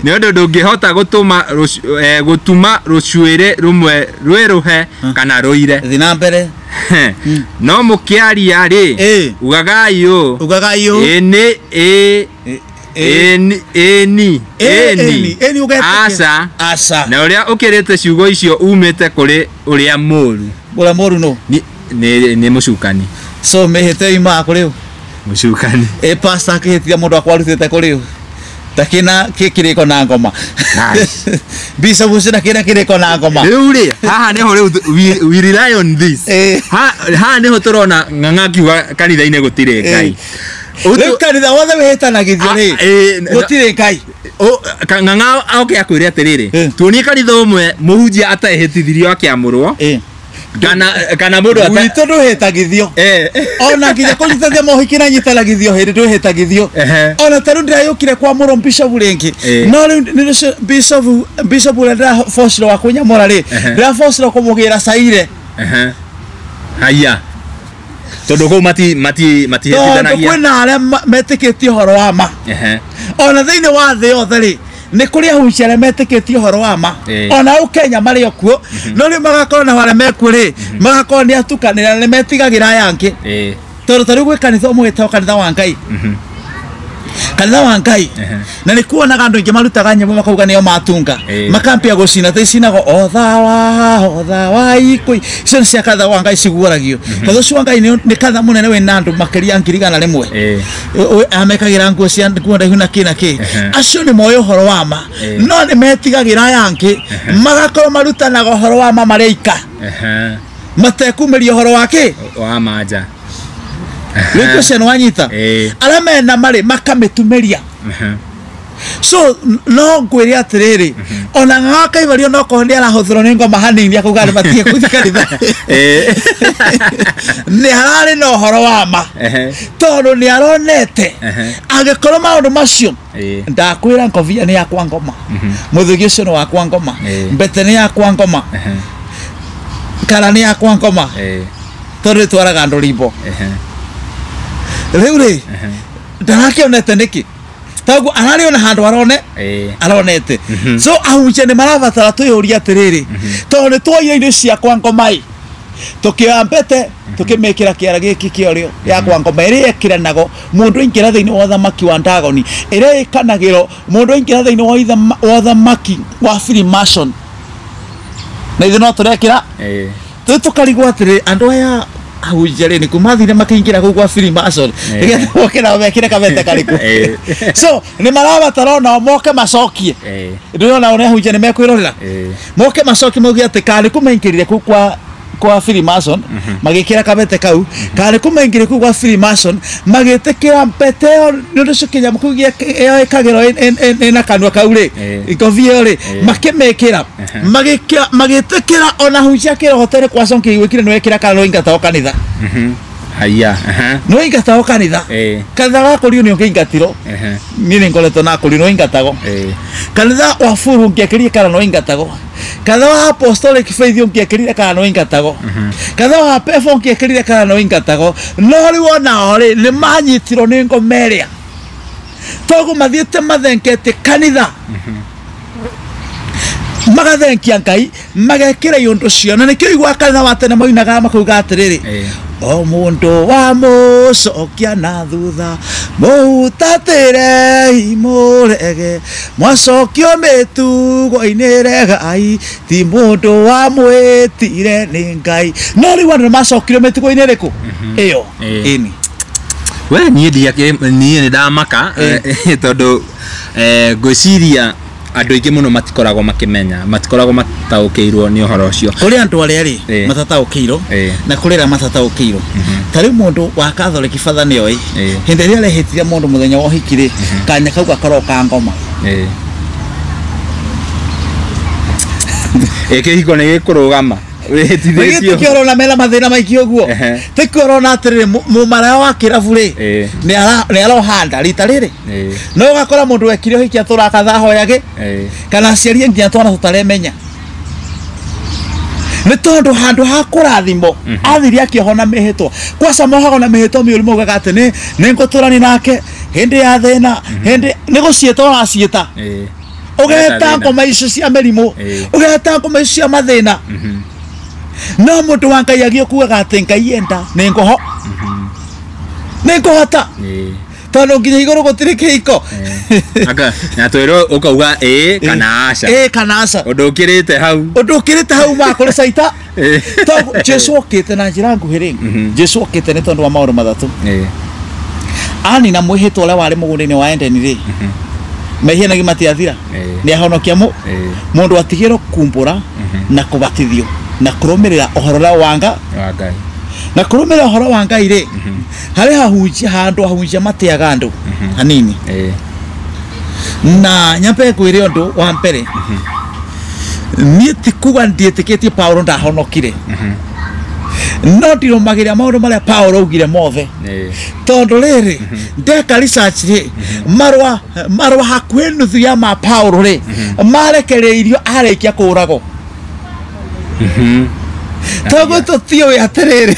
Nĩ ũndũ ndũngĩhota gũtũma rũcuĩrĩ rũmwe rwĩrũhe kana rũire.
Thiĩ na mbere.
No mũkĩaria rĩ, ugagai ũũ.
Ugagai ũũ.
Ĩ nĩ ĩ. Ĩ ĩ
ĩ ĩ
aca.
Aca.
Na ũrĩa ũkĩrĩte ciugo icio umĩte kũrĩ ũrĩa mũũru.
Ũrĩa mũũru nũ?
Nĩ mũcukani.
So mĩhĩte yumaga kũrĩ ũ?
Mũcukani.
Ĩ pastor akĩhĩtithia mũndũ akwarutĩte kũrĩ ũ? Ta kina kiriko na ngoma.
Nice.
Bishop ucio na kina kiriko na ngoma.
Rĩu rĩ haha nĩho rĩu we rely on this. Haha nĩho tũrona Ng'ang'a akiuga kanitha-inĩ gũtirĩ Ngai.
Rĩu kanitha wothe wĩhĩtanagithio rĩ gũtirĩ Ngai.
Ng'ang'a oke akwĩre atĩrĩrĩ, tuonie kanitha ũmwe mũhunjia atehĩtithirio akĩamũrwo kana mũndũ
witũ ndwĩhĩtagithio ona nginya kũnyitithia mohiki na nyitanagithio hĩndĩ ndwĩhĩtagithio ona ta rĩu ndĩrayũkire kwamũrwo bishop rĩngĩ no rĩu nĩ bishop ũrĩa ndĩrabocirwo wa kũnyamũra rĩ ndĩrabocirwo kũmũgĩra caire.
Haya tondũ kũu matihĩtithanagia,
tondũ kwĩna arĩa metĩkĩtie ũhoro wa ma ona thĩinĩ wa thĩ yothe rĩ nĩ kũrĩ ahunjia arĩa metĩkĩtie ũhoro wa ma ona au Kenya marĩ o kuo no rĩu magakorwo na arĩa mekuo rĩ magakorwo nĩ atukanĩra nĩ metigagĩra aya angĩ tondũ ta rĩu gwĩ kanitha ũmwe wĩtagwo kanitha wa Ngai, kanitha wa Ngai na nĩ kuonaga andũ aingĩ marutaga nyĩmbo makauga nĩo matunga makambia gũcina ta icinagwo othawa ikũi icio nĩ cia kanitha wa Ngai ciguaragio tondũ ũcio wa Ngai nĩ kanitha mũnene wĩna andũ makĩria 100,000 amekagĩra nguo cia nguo ndaihu na kĩ na kĩ acio nĩ moĩ ũhoro wa ma no nĩ metigagĩra aya angĩ magakorwo marutanaga ũhoro wa ma marĩ aika matekumĩria ũhoro wa kĩ
wa manja.
Rĩu ũcio nĩ wanyita arĩa mena marĩ makamĩtumĩria. So no ngwĩre atĩrĩrĩ ona Ng'ang'a Kaibario no korwo nĩ arahũthĩrwo nĩ ngoma hanini akauga andũ matige gũthiĩ kanitha nĩ hararĩ na ũhoro wa ma tondũ nĩ aronete angĩkorwo maũndũ macio ndakwĩra ngobia nĩ yakwa ngoma, mũthĩgi ũcio nĩ wakwa ngoma, mbete nĩ yakwa ngoma, kara nĩ yakwa ngoma tondũ ĩtwaraga andũ rimbo. Rĩu rĩ ndarakĩonete nĩkĩ toguo ararĩ ona handũ arone aronete. So ahunjia nĩ marabatara twĩyũrie atĩrĩrĩ tondũ nĩ tuoire indo ciakwa ngoma ĩ tũkĩoya mbete tũkĩmĩkĩra kĩara gĩkĩ kĩorĩo yakwa ngoma ĩrĩa ĩkĩranagwo mũndũ aingĩra thĩinĩ wa ũthamaki wa Ndagoni, ĩrĩa ĩkanagĩrwo mũndũ aingĩra thĩinĩ wa ũthamaki wa Freemason na ithuĩ no tũrekĩra tũĩ tũkarigwo atĩrĩ andũ aya ahunjia rĩ nĩ kuma mathire makĩingĩra kũu kwa Freemason nĩgetha moke nao mekĩre kabete karĩkũ. So nĩ marabatara onao moke macokie ndĩrona ona ahunjia nĩ mekwĩrorera moke macokie mauge atĩ karĩ kũmaingĩrire kũu kwa Freemason magĩkĩra kabete kau karĩ kũmaingĩrire kũu kwa Freemason magĩtĩkĩra mbete ĩyo nĩ ũndũ ũcio kĩnyamũ kĩu ĩyo ĩkagĩrwo ĩna kanua kau rĩ ngobia ĩyo rĩ makĩmĩkĩra magĩtĩkĩra ona ahunjia kĩrohotere kwa conki gwĩkire nĩ wekĩra kana nĩ kanitha.
Haya
nĩ waingatagwo kanitha kanitha wa kũriũ nĩ ũngĩingatirwo niĩ nĩ ngoretwo na kũriũ nĩ waingatagwo kanitha wa buru ũngĩekĩrire kana nĩ waingatagwo kanitha wa apostolic faith ũngĩekĩrire kana nĩ waingatagwo kanitha wa pefa ũngĩekĩrire kana nĩ waingatagwo no rĩu onao rĩ nĩ manyitirwo nĩ ngoma ĩrĩa toguo mathiĩte mathengete kanitha magathengia Ngai magekĩra iũndũ cio na nĩkĩo igua kanitha wa tene moinaga makauga atĩrĩrĩ o mũndũ wa mũcokia na thutha mũhutatĩre imũrege mwacokio mĩtugo-inĩ regai ti mũndũ wa mwĩtire nĩ Ngai. No rĩu andũ nĩmacokire mĩtugo-inĩ ĩrĩkũ ĩyo ĩni.
We niĩ nĩ ndamaka tondũ ngwĩciria andũ aingĩ mũno matikoragwo makĩmenya matikoragwo mataũkĩirwo nĩ ũhoro ũcio.
Kũrĩ andũ arĩa rĩ matataũkĩirwo na kũrĩ arĩa matataũkĩirwo. Ta rĩu mũndũ wa Catholic batha nĩoĩ hĩndĩ ĩrĩa arehĩtithia mũndũ mũthenya wa ũhiki rĩ kanya kau gakoragwo ka ngoma.
Kĩhiko nĩ gĩkũrũgama wĩhĩtithĩtio
tikio ũrona mena mathĩna maingĩ ũguo tikio ũrona atĩrĩrĩ mũmaraya wa kĩrabu rĩ nĩ arohanda rita rĩrĩ no ũgakora mũndũ wekire ũhiki atũraga kathahoyage kana aciari nginya twana tũtaremenya nĩ tondũ handũ ha kũrathimwo athire akĩohwo na mĩhĩtwa kwaca mohagwo na mĩhĩtwa mĩũru maugaga atĩ nĩ ngũtũrani nake hĩndĩ ya thĩna hĩndĩ nĩ gũciĩta ũraciĩta ũgeta ngoma icio cia mĩrimũ ũgeta ngoma icio cia mathĩna no mũndũ wa Ngai agĩũkuaga atĩ Ngai enda nĩ ngũho nĩ ngũhota tondũ nginya igũrũ gũtirĩ kĩhiko
na twĩrwo ũkauga ĩĩ kana aca
ĩĩ kana aca
ũndũ ũkĩrĩte hau
ũndũ ũkĩrĩte hau ma kũrĩ caita tondũ Jesũ okĩte na njĩra nguhĩ rĩ Jesũ okĩte nĩ tondũ wa maũndũ mathatũ anina mwĩhĩtwa ũrĩa warĩ mũgũnda-inĩ wa Edeni rĩ Mehia nagi matiathira. Nĩ ahonokia mũndũ atigĩrwo kumbũra na kũbatithio na kũrũmĩrĩra ũhoro ũrĩa wa Ngai. Na kũrũmĩrĩra ũhoro wa Ngai rĩ, harĩ hahunjia handũ ahunjia mateaga andũ hanini. Na nyambe ngwĩre ũndũ wa mbere. Niĩ ti kuga ndiĩtĩkĩtie Paulo ndahonokire. No ndirũmagĩrĩra maũndũ marĩa Paulo augire mothe. Tondũ rĩrĩ, ndeka research rĩ, marũa hakuhĩ nuthu ya ma Paulo rĩ, marekereirio arĩkia kũũragwo. Toguo tũtiũĩ atĩrĩrĩ,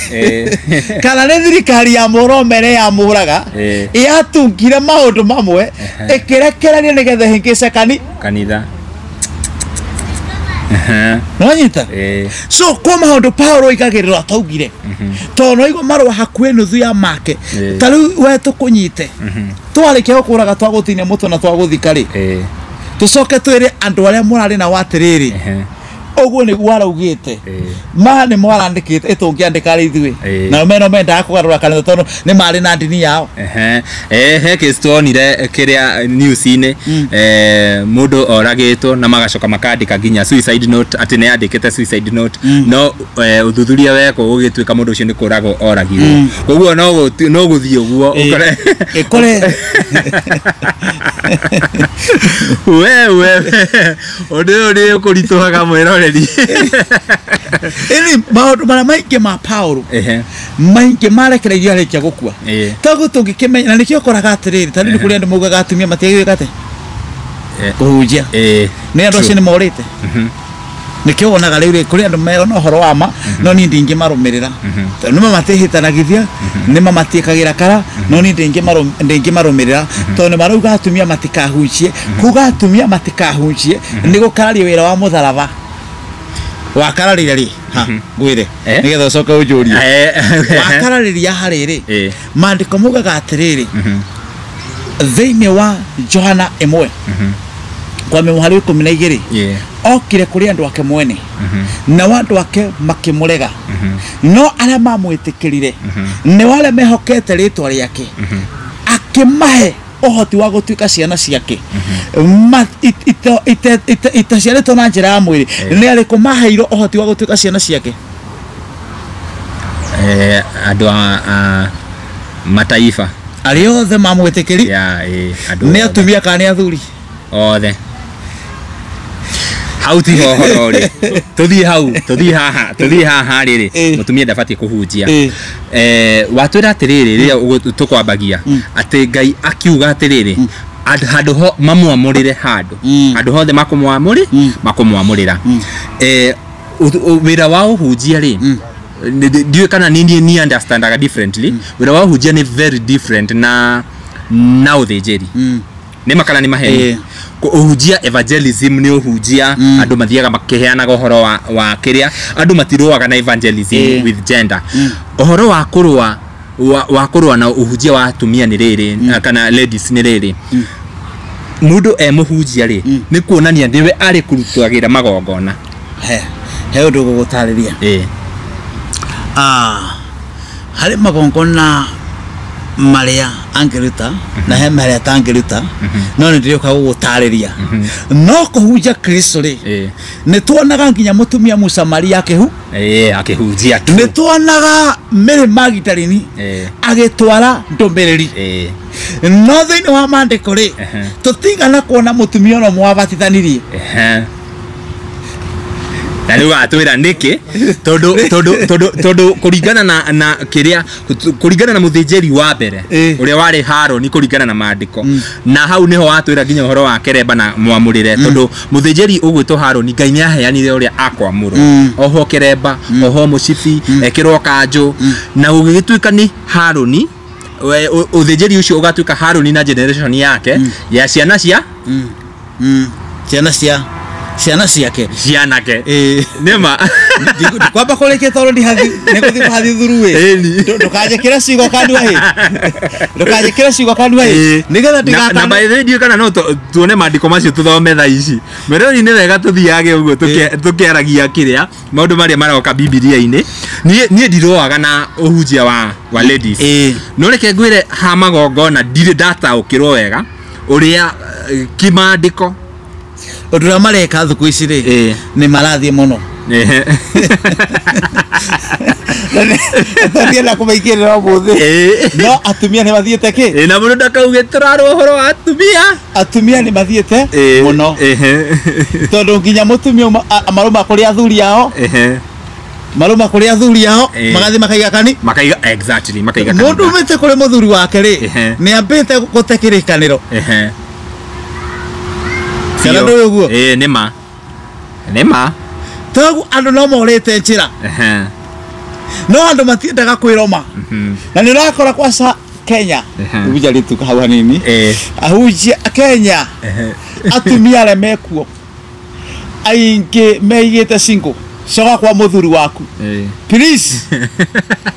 kana nĩ thirikari ya Mũroma ĩrĩa yamũraga yatungire maũndũ mamwe ĩkĩrekereria nĩgetha ĩhĩngĩce kanitha. Nĩwanyita? So kwa maũndũ Paulo oigagĩrĩrwo ataugire, tondũ no igua marũa hakuhĩ nuthu ya make. Ta rĩu we tũkũnyite, twarĩkia gũkũraga twagũtinia mũtwe na twagũthika rĩ, tũcoke twĩre andũ arĩa mũrarĩ nao atĩrĩrĩ, ũguo nĩguo araugĩte, ma nĩ mwarandĩkĩte ĩtũngĩandĩka rĩ ithuĩ, nao meno mendaga kũgarũra kanitha tondũ nĩ marĩ na ndini yao.
He case tuonire kĩrĩa news-inĩ, mũndũ oragĩtwo na magacoka makandĩka nginya suicide note, atĩ nĩ andĩkĩte suicide note, no ũthuthuria wekwo ũgĩtuĩka mũndũ ũcio nĩ kũragwo oragirwo. Koguo no gũthiĩ ũguo
ũkore
we ũndũ ũyũ nĩ ũkũritũhaga mwĩroreri.
Ĩni maũndũ marĩa maingĩ ma Paulo maingĩ marekereirio arĩkia gũkua. Toguo tũngĩkĩmenya, na nĩkĩo ũkoraga atĩrĩrĩ, ta rĩu nĩ kũrĩ andũ maugaga atumia matiagĩrĩirwo gwĩka atĩa? Kũhunjia. Nĩ andũ acio nĩ morĩte. Nĩkĩo wonaga rĩu rĩ, kũrĩ andũ mena ũhoro wa ma, no niĩ ndingĩmarũmĩrĩra. Tondũ nĩ mamatĩhĩtanagithia, nĩ mamatiĩkagĩra kara, no niĩ ndingĩmarũmĩrĩra, tondũ nĩ marauga atumia matikahunjie. Kuga atumia matikahunjie nĩ gũkararia wĩra wa mũtharaba. Wakararĩria rĩ, ha ngwĩre nĩgetha ũcoke ũnjũrie. Wakararĩria harĩ rĩ, maandĩko maugaga atĩrĩrĩ, thĩinĩ wa Johana 1 kwa mĩhari 12, okire kũrĩ andũ ake mwene, nao andũ ake makĩmũrega, no arĩa mamwĩtĩkĩrire nĩ arĩa mehokete rĩtwa rĩake, akĩmahe ũhoti wa gũtuĩka ciana ciake, itaciarĩtwo na njĩra ya mwĩrĩ. Nĩ arĩkũ maheirwo ũhoti wa gũtuĩka ciana ciake?
Andũ a mataifa
arĩa othe mamwĩtĩkĩri, nĩ atumia kana nĩ athuri?
Othe. Hau tiho ũhoro rĩ, tũthiĩ hau, tũthiĩ haha, tũthiĩ haha rĩrĩ, mũtumia ndabatiĩ kũhunjia. Watwĩra atĩrĩrĩ rĩrĩa tũkwambagia atĩ Ngai akiuga atĩrĩrĩ, handũ ho mamwamũrĩre, handũ handũ hothe makũmwamũrĩra. Wĩra wa ũhunjia rĩ, ndiũĩ kana nĩ niĩ understandaga differently. Wĩra wa ũhunjia nĩ very different na ũthĩnjĩri. Nĩ makana nĩ maheni. Ũhunjia evangelism nĩ ũhunjia, andũ mathiaga makĩheanaga ũhoro wa kĩrĩa, andũ matirũaga na evangelism with gender. Ũhoro wa kũrũa wa kũrũa na ũhunjia wa atumia nĩ rĩrĩ, kana ladies nĩ rĩrĩ, mũndũ e mũhunjia rĩ, nĩ kuonania nĩwe arĩ kũrutagĩra magongona.
He ũndũ ngũgũtarĩria. Harĩ magongona marĩa angĩruta na he marĩa atangĩruta, no nĩ ndĩrĩũka gũgũtarĩria. No kũhunjia Kristo rĩ, nĩ tuonaga nginya mũtumia Mũsamaria
akĩhunjia.
Nĩ tuonaga Mary Magdalene agĩtwara ndũmĩrĩri. No thĩinĩ wa maandĩko rĩ, tũtigana kuona mũtumia ũrĩa mwabatithanirie.
Na rĩu atwĩra nĩkĩ, tondũ kũringana na kĩrĩa, kũringana na mũthĩnjĩri wa mbere ũrĩa warĩ Harũni kũringana na maandĩko, na hau nĩho watwĩra nginya ũhoro wa keremba na mwamũrĩre, tondũ mũthĩnjĩri ũgwĩtwo Harũni Ngai nĩ aheanire ũrĩa akwamũrwo, oho keremba, oho mũcibi, ekĩrwo kanjũ, na ũgĩgĩtuĩka nĩ Harũni, ũthĩnjĩri ũcio ũgatuĩka Harũni na generation yake ya ciana cia
ciana ciake
cianake. Nĩma
ndikwamba kũrĩkia tondũ nĩngũthiĩ kũhathi thuru ĩ, ndũkanjĩkĩre ciugo kanua ĩ, ndũkanjĩkĩre ciugo kanua ĩ, nĩgetha
ndigakana. Na by the way ndiũĩ kana no tuone maandĩko macio tũthome thaa ici. Mwĩrori nĩ wega tũthiage ũguo tũkĩaragia kĩrĩa maũndũ marĩa maroka Bibilia-inĩ. Niĩ ndirũaga na ũhunjia wa ladies. No reke ngwĩre ha magongona ndirĩ ndataũkĩrwo wega ũrĩa Kimandiko
Ũndũ ũrĩa mareka thukũ ici rĩ, nĩ marathiĩ mũno. Tũthiĩ kũmaingĩrĩra ũmũthĩ, no atumia nĩ mathiĩte kĩ
Na mũndũ ndakauge tũrarwo ũhoro wa atumia.
Atumia nĩ mathiĩte mũno, tondũ nginya mũtumia marũma kũrĩ athuri ao, marũma kũrĩ athuri ao, magathiĩ makaiga kani
makaiga, exactly, makaiga.
Mũndũ umĩte kũrĩ mũthuri wake rĩ, nĩ ambĩte gũte kĩrĩkanĩro. Kana ndũĩ ũguo?
Ĩĩ, nĩ ma, nĩ ma.
Toguo andũ no morĩte njĩra, no andũ matiendaga kwĩroma, na nĩ ũrakora kwaca Kenya, ahunjia rĩtuka hau hanini, ahunjia Kenya, atumia arĩa mekuo aingĩ meigĩte single. Coka kwa mũthuri waku, please.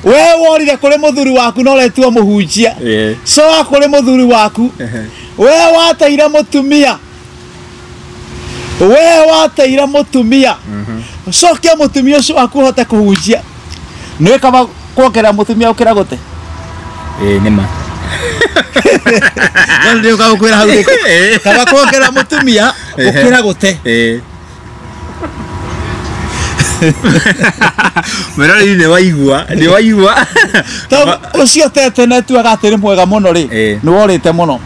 We worire kũrĩ mũthuri waku na ũretua mũhunjia. Coka kũrĩ mũthuri waku. We wateire mũtumia, we wateire mũtumia, cokia mũtumia ũcio waku ũhote kũhunjia. Nĩ kaba kuongerera mũtumia ũkĩra gũte.
Ĩĩ, nĩ ma.
No nĩ ũka gũkwĩra hau rĩ, kaba kuongerera mũtumia gũkĩra gũte.
Mwĩroreri, nĩ waigua, nĩ waigua.
Tondũ ũcio tete netuaga atĩ nĩ mwega mũno rĩ, nĩ worĩte mũno.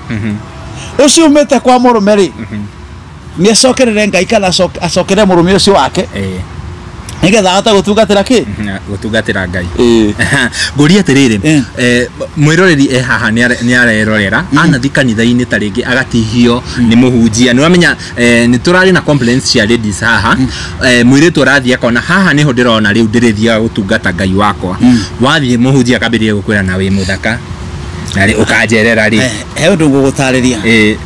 Ũcio umĩte kwa mũrũme rĩ, nĩ acokerere Ngai kana acokerere mũrũme ũcio wake, nĩgetha ahote gũtungatĩra kĩ?
Gũtungatĩra Ngai. Ngũria atĩrĩrĩ, mwĩroreri e haha nĩ arerorera anathi kanitha-inĩ, ta rĩngĩ agatihio nĩ mũhunjia. Nĩ ũramenya nĩ tũrarĩ na complaints cia ladies haha. Mũirĩtu arathiĩ akona haha nĩho ndĩrona rĩu ndĩrĩthiaga gũtungata Ngai wakwa. Wathiĩ, mũhunjia akambĩrĩria gũkwĩra na wĩ mũthaka na rĩ ũkanjerera rĩ.
He ũndũ ngũgũtarĩria,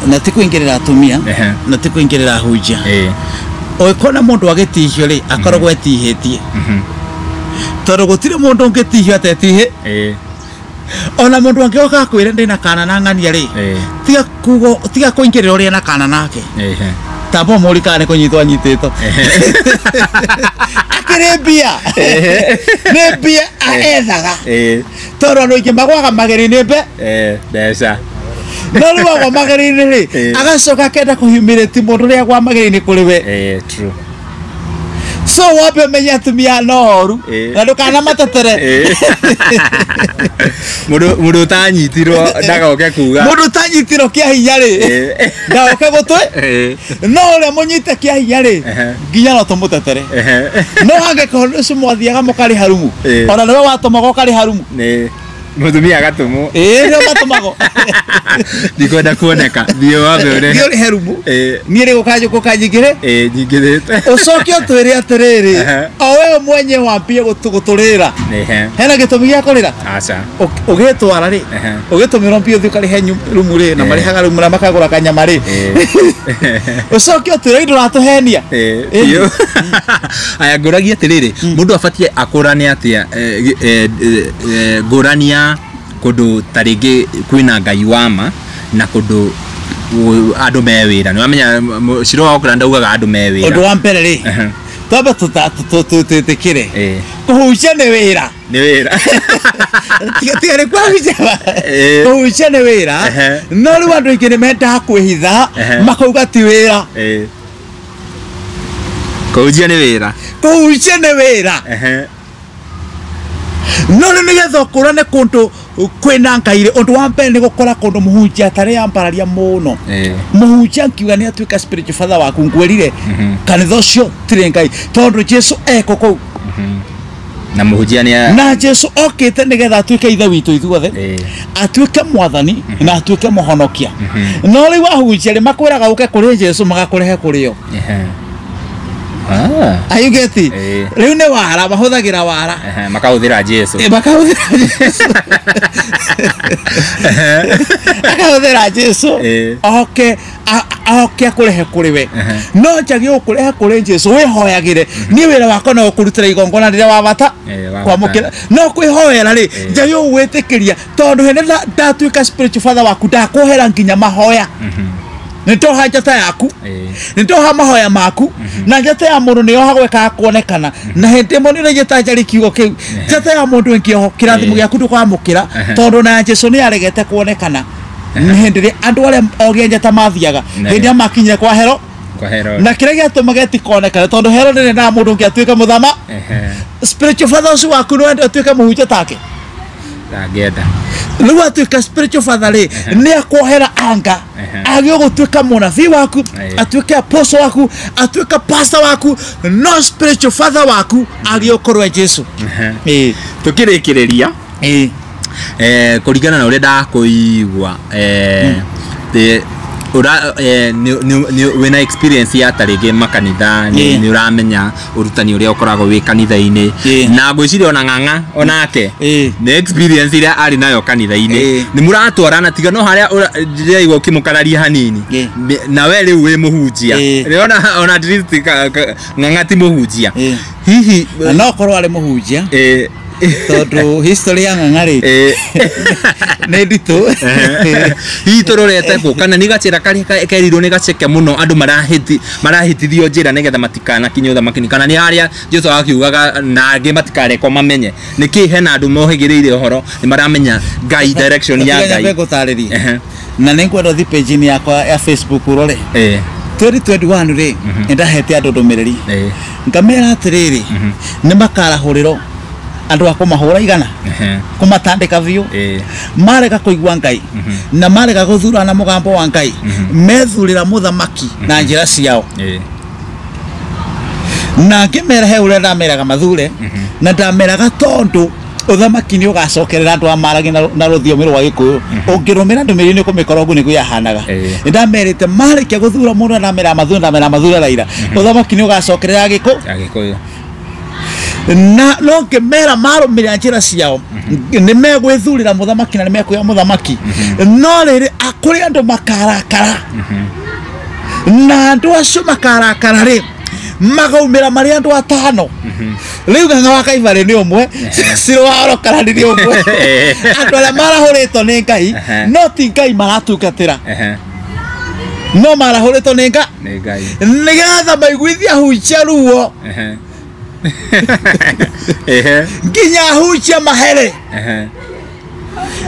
na ti kũingĩrĩra atumia, na ti kũingĩrĩra ahunjia. Ũngĩkona mũndũ agĩtihio rĩ, akoragwo etihĩtie, tondũ gũtirĩ mũndũ ũngĩtihio atetihĩ. Ona mũndũ angĩoka akwĩre ndĩna kana na ng'ania rĩ, tiga kugo, tiga kũingĩrĩra ũrĩa na kana nake. Tamba mũri kana nĩ kũnyitwo anyitĩtwo, akĩrĩ mbia, nĩ mbia ethaga, tondũ andũ aingĩ magwaga magerio-inĩ mbe
Mbeca.
No rĩu agwa magerio-inĩ rĩ, agacoka akenda kũhumĩrĩti mũndũ ũrĩa agwa magerio-inĩ kũrĩ we.
True.
So wambe ũmenye atumia no oru, na ndũkanamatetere.
Mũndũ ũtanyitirwo ndagoke kuga.
Mũndũ ũtanyitirwo kĩa hinya rĩ, ndagoke gũtwe. No ũrĩa mũnyite kĩa hinya rĩ, nginya no tũmũtetere. No angĩkorwo nĩ ũcio mwathiaga mũkarĩha rumu, ona nĩwe watũmagwo ũkarĩha rumu.
Nĩ mũtumia agatũmwo.
Ĩĩ, nĩo matũmagwo.
Ndikwenda kuoneka, thiĩ wambe ũrĩhe.
Thiĩ ũrĩhe rumu. Niĩ rĩ, gũkanyingĩre.
Ĩĩ, nyingĩrĩte.
Ũcoke ũtwĩre atĩrĩrĩ, o we mwenye wambie gũtũrĩra, hena gĩtũmi gĩa kũrĩra?
Aca.
Ũgĩtwara rĩ, ũgĩtũmĩrwo mbia ũthiĩ ũkarĩhe rumu rĩ, na marĩhaga rumu na makagũra kanyama rĩ, ũcoke ũtwĩre ndũratũhenia.
Biũ. Aya, ngũragia atĩrĩrĩ, mũndũ abatiĩ akũrane atĩa ngũrani ya kũndũ ta rĩngĩ kwĩna Ngai wa ma na kũndũ andũ me wĩra? Nĩ wamenya Ciro wa Auckland augaga andũ me
Ũndũ
wĩra.
Wa mbere rĩ, twambe twĩtĩkĩre kũhunjia nĩ wĩra.
Nĩ wĩra.
Tiga nĩ kũhunjia, kũhunjia nĩ wĩra. No rĩu andũ aingĩ nĩ mendaga kwĩhitha, makauga ti wĩra.
Kũhunjia nĩ wĩra.
Kũhunjia nĩ wĩra. No rĩu nĩgetha ũkũrane kũndũ kwĩna Ngai rĩ, ũndũ wa mbere nĩ gũkora kũndũ mũhunjia atarĩ ambararia mũno. Mũhunjia nkiuga nĩ atuĩka spiritual father waku, ngwĩrire kanitha ũcio tirĩ Ngai, tondũ Jesu eko kũu.
Na mũhunjia nĩ
Na Jesu okĩte nĩgetha atuĩke ithe witũ ithuothe, atuĩke mwathani na atuĩke mũhonokia. No rĩu ahunjia rĩ, makwĩraga ũke kũrĩ Jesu, magakũrehe kũrĩ o. Ayugeti rĩu nĩ wara mahũthagĩra wara.
Makahũthĩra Jesu.
Makahũthĩra Jesu, akahũthĩra Jesu oke oke akũrehe kũrĩ we. No njage gũkũrehe kũrĩ Jesu, wĩhoyagĩre. Niĩ wĩra wakwa no gũkũrutĩra igongona rĩrĩa wa bata
Wa
kwamũkĩra, no kwĩhoera rĩ, njage gũgwĩtĩkĩria, tondũ hĩndĩ ndatuĩka spiritual father waku, ndakuohera nginya mahoya. Nĩ ndoha njata yaku, nĩ ndoha mahoya maku, na njata ya mũndũ nĩ yohagwo ĩkaga kuonekana. Na hĩndĩ ĩmwe nĩ ũrĩnjĩta njari kiugo kĩu, njata ya mũndũ ĩngĩoho, kĩrathimo gĩaku ndũkwamũkĩra, tondũ na Jesu nĩ aregete kuonekana. Nĩ hĩndĩ ĩrĩa andũ arĩa ogĩ a njata mathiaga hĩndĩ ĩrĩa makinyire kwa Hero na kĩrĩa gĩatũmaga ĩtikonekane tondũ Hero nĩendaga mũndũ ũngĩ atuĩke mũthama. Spiritual father ũcio waku nĩwenda atuĩke mũhunjia take?
Ndangĩenda.
Rĩu atuĩka spiritual father rĩ, nĩ akuohera anga agĩo gũtuĩka mũnabii waku, atuĩke apostle waku, atuĩke pastor waku, no spiritual father waku agĩo ũkorwo e Jesu.
Tũkĩrĩkĩrĩria kũringana na ũrĩa ndakũigua wĩna experience ya tarĩngĩ makanitha, nĩ ũramenya ũrutani ũrĩa ũkoragwo wĩ kanitha-inĩ, na ngwĩciria ona ng'ang'a onake nĩ experience ĩrĩa arĩ nayo kanitha-inĩ, nĩ mũratwarana tiga no harĩa ndĩraigua ũkĩmũkararia hanini, na we rĩu wĩ mũhunjia, ona at least ng'ang'a ti mũhunjia hihi
no korwo arĩ mũhunjia tondũ history ya ng'ang'a rĩ nĩ nditũ.
Hihi tũrorete kũ kana nĩ gacĩra karĩa kerirwo nĩ gaceke mũno andũ marahĩtithio njĩra nĩgetha matikanakinye ũthamaki-inĩ, kana nĩ harĩa Jesu akiugaga na angĩ matikarekwo mamenye nĩkĩ hena andũ mohĩgĩrĩire ũhoro nĩ maramenya Ngai direction ya Ngai.
Nyambe ngũtarĩrie na nĩ ngwenda ũthiĩ page-inĩ yakwa ya Facebook ũrore 2021 rĩ nĩndahete andũ ndũmĩrĩri ngamera atĩrĩrĩ nĩ makarahũrĩrwo andũ a kũmahũra igana kũmatandĩka biũ marega kũigua Ngai na marega gũthurana na mũgambo wa Ngai methurĩra mũthamaki na njĩra ciao na ngĩmera he ũrĩa ndameraga mathure na ndameraga tondũ ũthamaki nĩ ũgacokerera andũ a maragia na rũthiomi rwa Gĩkũyũ ũngĩrũmĩra ndũmĩrĩri nĩ ũkũmĩkora ũguo nĩguo yahanaga. Nĩndamerĩte marĩkia gũthura mũndũ ndamera mathure ndamera mathure Raila ũthamaki nĩ ũgacokerera Gĩkũyũ na no ngĩmera marũmĩrĩra njĩra ciao nĩ megwĩthurĩra mũthamaki na nĩ mekuoya mũthamaki no rĩrĩ kũrĩ andũ makarakara na andũ acio makarakara rĩ magaumĩra marĩ andũ atano rĩu Ng'ang'a wa Kaibarĩ nĩ ũmwe, Ciro wa Orokarani nĩ ũmwe, andũ arĩa marahũrĩtwo nĩ Ngai no ti Ngai maratungatĩra no marahũrĩtwo nĩ Ngai nĩgetha maiguithie ahunjia ruo nginya ahunjia mahere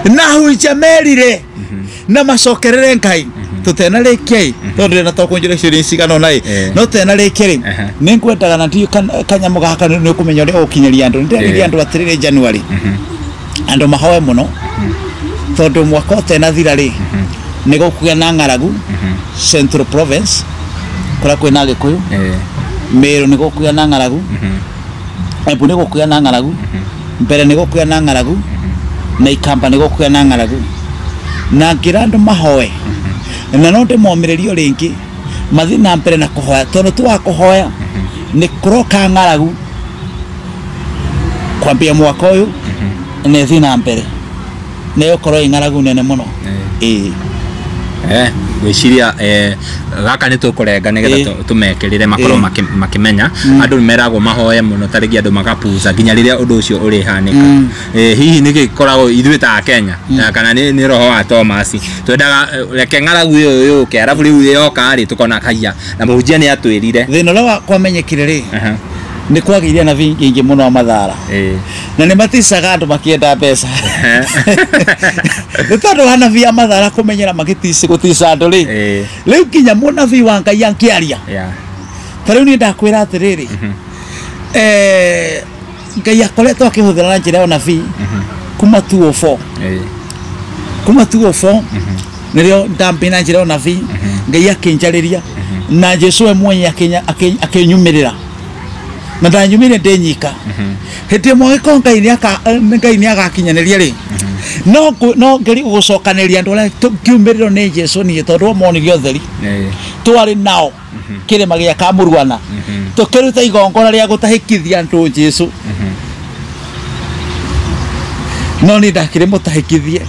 na ahunjia merire na macokerere Ngai tũtenarĩkia tondũ ndĩrenda to kũnjũria ciũria cigana ũna ĩ no tũtenarĩkia rĩ nĩ ngwendaga na ndiũ kanyamũ gaka nĩ ũkũmenya ũrĩa ũgũkinyĩria andũ. Nĩndĩrerire andũ atĩrĩrĩ January andũ mahoe mũno tondũ mwaka ũtenathira rĩ nĩ gũkũgĩa na ng'aragu Central Province kũrĩa kwĩna Gĩkũyũ, Meru nĩ gũkũgĩa na ng'aragu, Embu nĩ gũkũgĩa na ng'aragu, Mbere nĩ gũkũgĩa na ng'aragu, na Ikamba nĩ gũkũgĩa na ng'aragu na ngĩra andũ mahoe na no ndĩmomĩrĩrie rĩngĩ mathiĩ na mbere na kũhoya tondũ tu wa kũhoya nĩ kũroka ng'aragu kwambia mwaka ũyũ na ĩthiĩ na mbere na ĩgũkorwo ĩ ng'aragu nene mũno.
Ngwĩciria gaka nĩ tũkũrenga nĩgetha tũmekĩrĩre makorwo makĩmenya andũ nĩ meragwo mahoe mũno ta rĩngĩ andũ magapuca nginya rĩrĩa ũndũ ũcio ũrĩhanĩka. Hihi nĩ gĩkoragwo ithuĩ ta Kenya kana nĩ roho wa Thomas twendaga reke ng'aragu ĩyo yũke arabu rĩu yoka rĩ tũkona kaiya na mũhunjia nĩ atwĩrire.
Thĩna ũrĩa kwamenyekire rĩ nĩ kwagĩire na aingĩ mũno a mathara na nĩ maticaga andũ makĩenda mbeca nĩ tondũ wa anabii a mathara kũmenyera magĩtici gũtica andũ rĩ rĩu nginya mũnabii wa Ngai angĩaria ta rĩu niĩ ndakwĩra atĩrĩrĩ Ngai akoretwo akĩhũthĩra na njĩra ya ũnabii kuma 204 kuma 204 nĩrĩo ndambĩ na njĩra ya ũnabii Ngai akĩnjarĩria na Jesu we mwenye akĩnyumĩrĩra na ndanyumire ndĩ nyika hĩndĩ ĩmwe angĩkorwo Ngai nĩ agakinyanĩria rĩ no ngeri gũcokanĩria andũ arĩa tũkiumĩrĩrwo nĩ Jesu niĩ tondũ monirie ũtheri twarĩ nao kĩrĩma gĩa Kamũruana tũkĩruta igongona rĩa gũtahĩkithia andũ Jesu no niĩ ndakĩrĩ mũtahĩkithie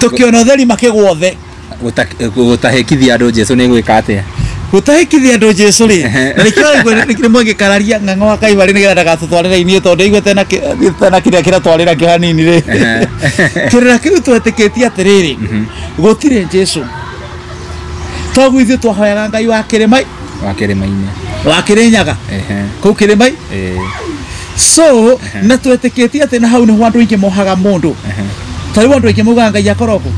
tũkĩona ũtheri makĩgwo othe.
Gũtahĩkithia andũ Jesu nĩ gwĩka atĩa?
Gũtahĩkithia andũ Jesu rĩ na nĩkĩo rĩmwe ngĩkararia Ng'ang'a wa Kaibarĩ nĩgetha ndagatũtwarĩre inyuĩ tondũ aiguĩte na kĩrĩa kĩratwarĩra kĩo hanini rĩ kĩrĩra kĩu twetĩkĩtie atĩrĩrĩ gũtirĩ Jesu toguo ithuĩ twahoyaga Ngai wa kĩrĩma
wa kĩrĩma-inĩ
wa Kĩrĩnyaga kũu kĩrĩma so na twetĩkĩtie atĩ na hau nĩho andũ aingĩ mohaga mũndũ ta rĩu andũ aingĩ maugaga Ngai akorwo kũ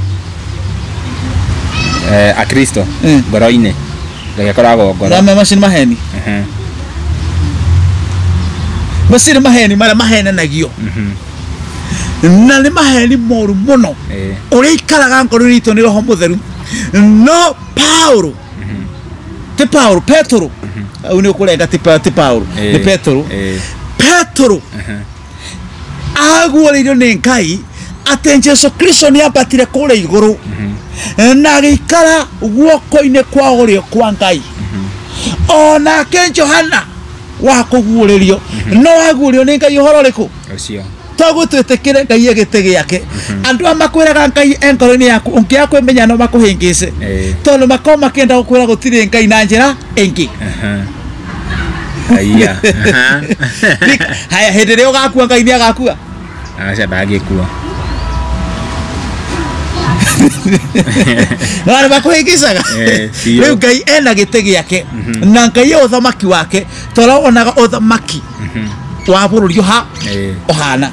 Akristo ngoro-inĩ Ngai akoragwo ngoro.
Na macio nĩ maheni. Macio nĩ maheni marĩa mahenanagio. Na nĩ maheni moru mũno. Ũrĩa ikaraga ngoro-inĩ itũ nĩ Roho Mũtheru. No Paulo ti Paulo, Petero. Au nĩ ũkũrenga ti Paulo, nĩ Petero. Petero aguũrĩirio nĩ Ngai atĩ Jesu Kristo nĩ ambatire kũrĩa igũrũ na agĩikara guoko-inĩ kwa ũrĩo kwa Ngai. Onake Johana wa kũguũrĩrio no aguũrĩrio nĩ Ngai ũhoro ũrĩkũ?
Ũcio.
Toguo twĩtĩkĩre Ngai e gĩtĩ gĩake. Andũ aya makwĩraga Ngai e ngoro-inĩ yaku ũngĩaga kwĩmenya no makũhĩngĩce. Tondũ makorwo makĩenda gũkwĩra gũtirĩ Ngai na njĩra ĩngĩ.
Aya.
Haya, hĩndĩ ĩrĩa ũgakua Ngai nĩ agakua.
Aca ndangĩkua.
No arĩa makũhĩngĩcaga. Rĩu Ngai ena gĩtĩ gĩake na Ngai e ũthamaki wake tondũ onaga ũthamaki wa bũrũri ũhana.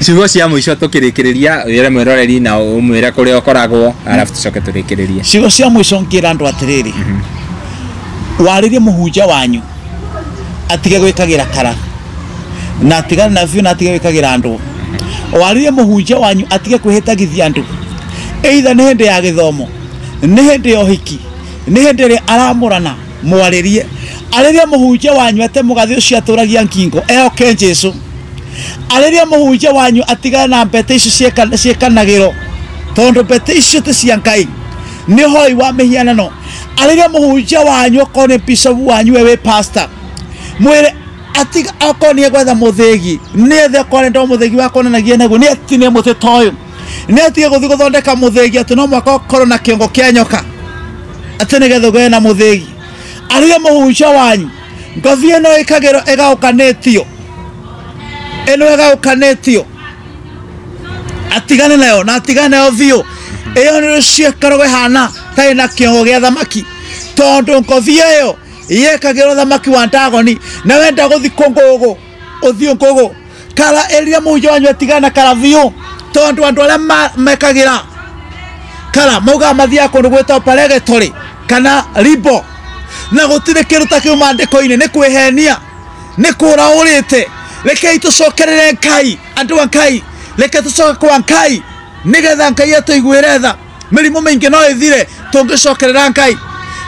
Ciugo cia mũico tũkĩrĩkĩrĩria wĩre mwĩroreri na ũmwĩre kũrĩa ũkoragwo arabu tũcoke tũrĩkĩrĩrie.
Ciugo cia mũico ngĩra andũ atĩrĩrĩ, warĩrie mũhunjia wanyu atige gwĩkagĩra kara na atigane na biũ na atige gwĩkagĩra andũ. Warĩrie mũhunjia wanyu atige kwĩhĩtagithia andũ, either nĩ hĩndĩ ya gĩthomo, nĩ hĩndĩ ya ũhiki, nĩ hĩndĩ ĩrĩa aramũrana, mwarĩrie. Arĩrie mũhunjia wanyu ate mũgathĩ ũcio atũragia ngingo ehoke Jesu. Arĩrie mũhunjia wanyu atigane na mbete icio ciĩkanagĩrwo tondũ mbete icio ti cia Ngai, nĩ ũhoi wa mĩhianano. Arĩrie mũhunjia wanyu okorwo nĩ bishop wanyu we wĩ pastor, mwĩre atiga okorwo nĩ egwetha mũthĩgi, nĩ ethe okorwo nĩ mũthĩgi wa kuonanagia naguo, nĩ atinie mũtĩ ta ũyũ, nĩ atige gũthiĩ gũthondeka mũthĩgi atĩ no mũhaka ũkorwo na kĩongo kĩa nyoka atĩ nĩgetha ũgĩe na mũthĩgi. Arĩrie mũhunjia wanyu ngothi ĩno ĩkagĩrwo ĩgaũkanĩtio, ĩno ĩgaũkanĩtio, atigane nayo na atigane nayo biũ. Ĩyo nĩ rũcio ĩkoragwo ĩhana ta ĩna kĩongo gĩa thamaki, tondũ ngothi ĩyo yekagĩrwo thamaki wa Ndagoni, na wenda gũthiĩ kũngũgũ ũthiĩ ngũgũ. Kara ĩrĩa mũhunjia wanyu atigane na kara biũ, tondũ andũ arĩa mekagĩra kara maugaga mathiaga kũndũ gwĩtagwo paregetorĩ kana ribo, na gũtirĩ kĩndũ ta kĩu maandĩko-inĩ, nĩ kwĩhenia, nĩ kũra ũrĩte. Rekei tũcokerere Ngai, andũ a Ngai, reke tũcoke kwa Ngai nĩgetha Ngai atũiguĩre tha. Mĩrimũ mĩingĩ no ĩthire tũngĩcokerera Ngai,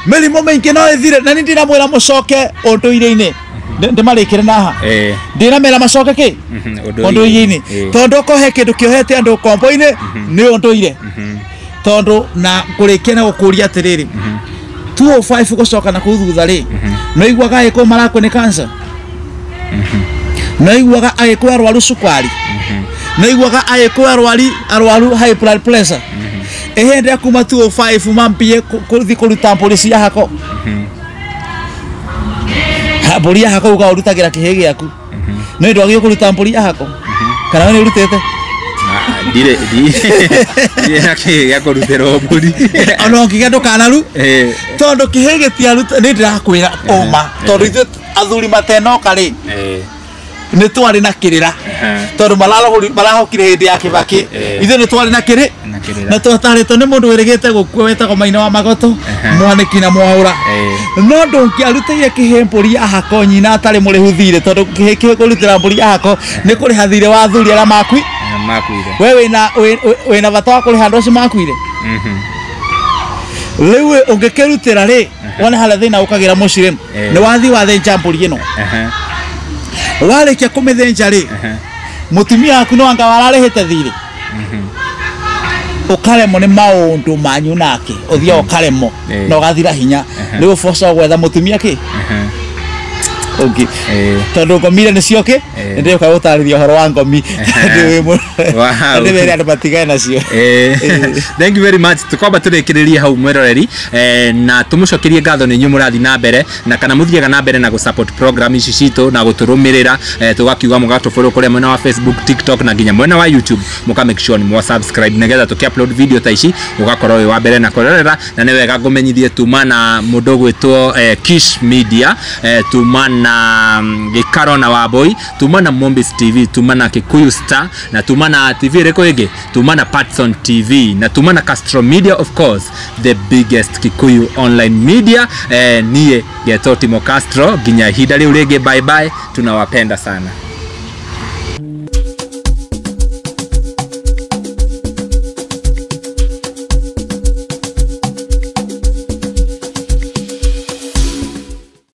mĩrimũ mĩingĩ no ĩthire. Na niĩ ndinamwĩra mũcoke ũndũire-inĩ, ndĩmarĩkĩre naha, ndinamera macoke kĩ ũndũire-inĩ, tondũ okorwo he kĩndũ kĩohete andũ kombo-inĩ nĩ ũndũire. Tondũ na kũrĩkia na gũkũria atĩrĩrĩ, 205 gũcoka na kũu thutha rĩ, no iguaga agĩkũyũ marakua nĩ cancer, no iguaga agĩkũyũ arwaru cukari, no iguaga agĩkũyũ arwaru high blood pressure. Ĩhĩndĩ ya kuma 205 mambie kũthiĩ kũruta mbũri cia hako. Mbũri ya hako uga ũrutagĩra kĩhĩ gĩaku, no ĩndũ agĩrĩirwo kũruta mbũri ya hako, kana we nĩ ũrutĩte?
Ndirĩ na kĩhĩ gĩa kũrutĩrwo mbũri.
Ona ũngĩgĩa ndũkanaru, tondũ kĩhĩ gĩtiaruta. Nĩ ndĩrakwĩra ũma, tondũ ithuĩ athuri matenoka rĩ, nĩ twarĩ na kĩrĩra, tondũ marahokire hĩndĩ ya Kĩbakĩ. Ithuĩ nĩ twarĩ na kĩrĩ na twatarĩtwo nĩ mũndũ wĩrĩgĩte gũkua wetagwo Maina wa Magoto, Mwanĩki na Mwaũra. No ndũngĩarutĩire kĩhĩ mbũri ya hako nyina atarĩ mũrĩhu thirĩ, tondũ kĩhĩ kĩhĩ kũrutĩra mbũri ya hako nĩ kũrĩha thirĩ wa athuri arĩa makuire. We wĩna bata wa kũrĩha andũ acio makuire. Rĩu ũngĩkĩrutĩra rĩ, wone harĩa thĩna ũkagĩra mũciĩ rĩ, nĩ wathiĩ wathĩnja mbũri ĩno. Warĩkia kũmĩthĩnja rĩ, mũtumia waku nĩ wanga wararĩhĩte thirĩ, ũkaremwo nĩ maũndũ manyu nake, ũthiaga ũkaremwo na ũgathira hinya. Rĩu ũboco gwetha mũtumia kĩ ũngĩ, tondũ ngomire nĩcio kĩ, nĩndĩũka gũtarĩria ũhoro wa ngomi ndĩwĩre andũ matigane nacio.
Thank you very much. Tukwamba tũrĩkĩrĩrie hau mwĩroreri, na tũmũcokerie ngatho nĩ inyuĩ mũrathiĩ na mbere na kana mũthiaga na mbere na gũ support program ici citũ na gũtũrũmĩrĩra. Tũgakiuga mũgatũfollow kũrĩa mwena wa Facebook, TikTok na nginya mwena wa YouTube, mũka make sure nĩ mwa subscribe nĩgetha tũkĩ upload video ta ici ũgakorwo wĩ wa mbere na kwĩrorera. Na nĩ wega ngũmenyithie tuma na mũndũ ũgwĩtwo Kish Media, tuma na Gĩkaro na Wambui, tuma na Mombis TV, tuma na Kikuyu Star, na tuma na TV ĩrĩkũ ĩngĩ, tuma na Patson TV, na tuma na Castro Media, of course the biggest Kikuyu online media. Niĩ ngetwo Timo Castro, nginya ihinda rĩu rĩngĩ, bye bye, tunawapenda sana.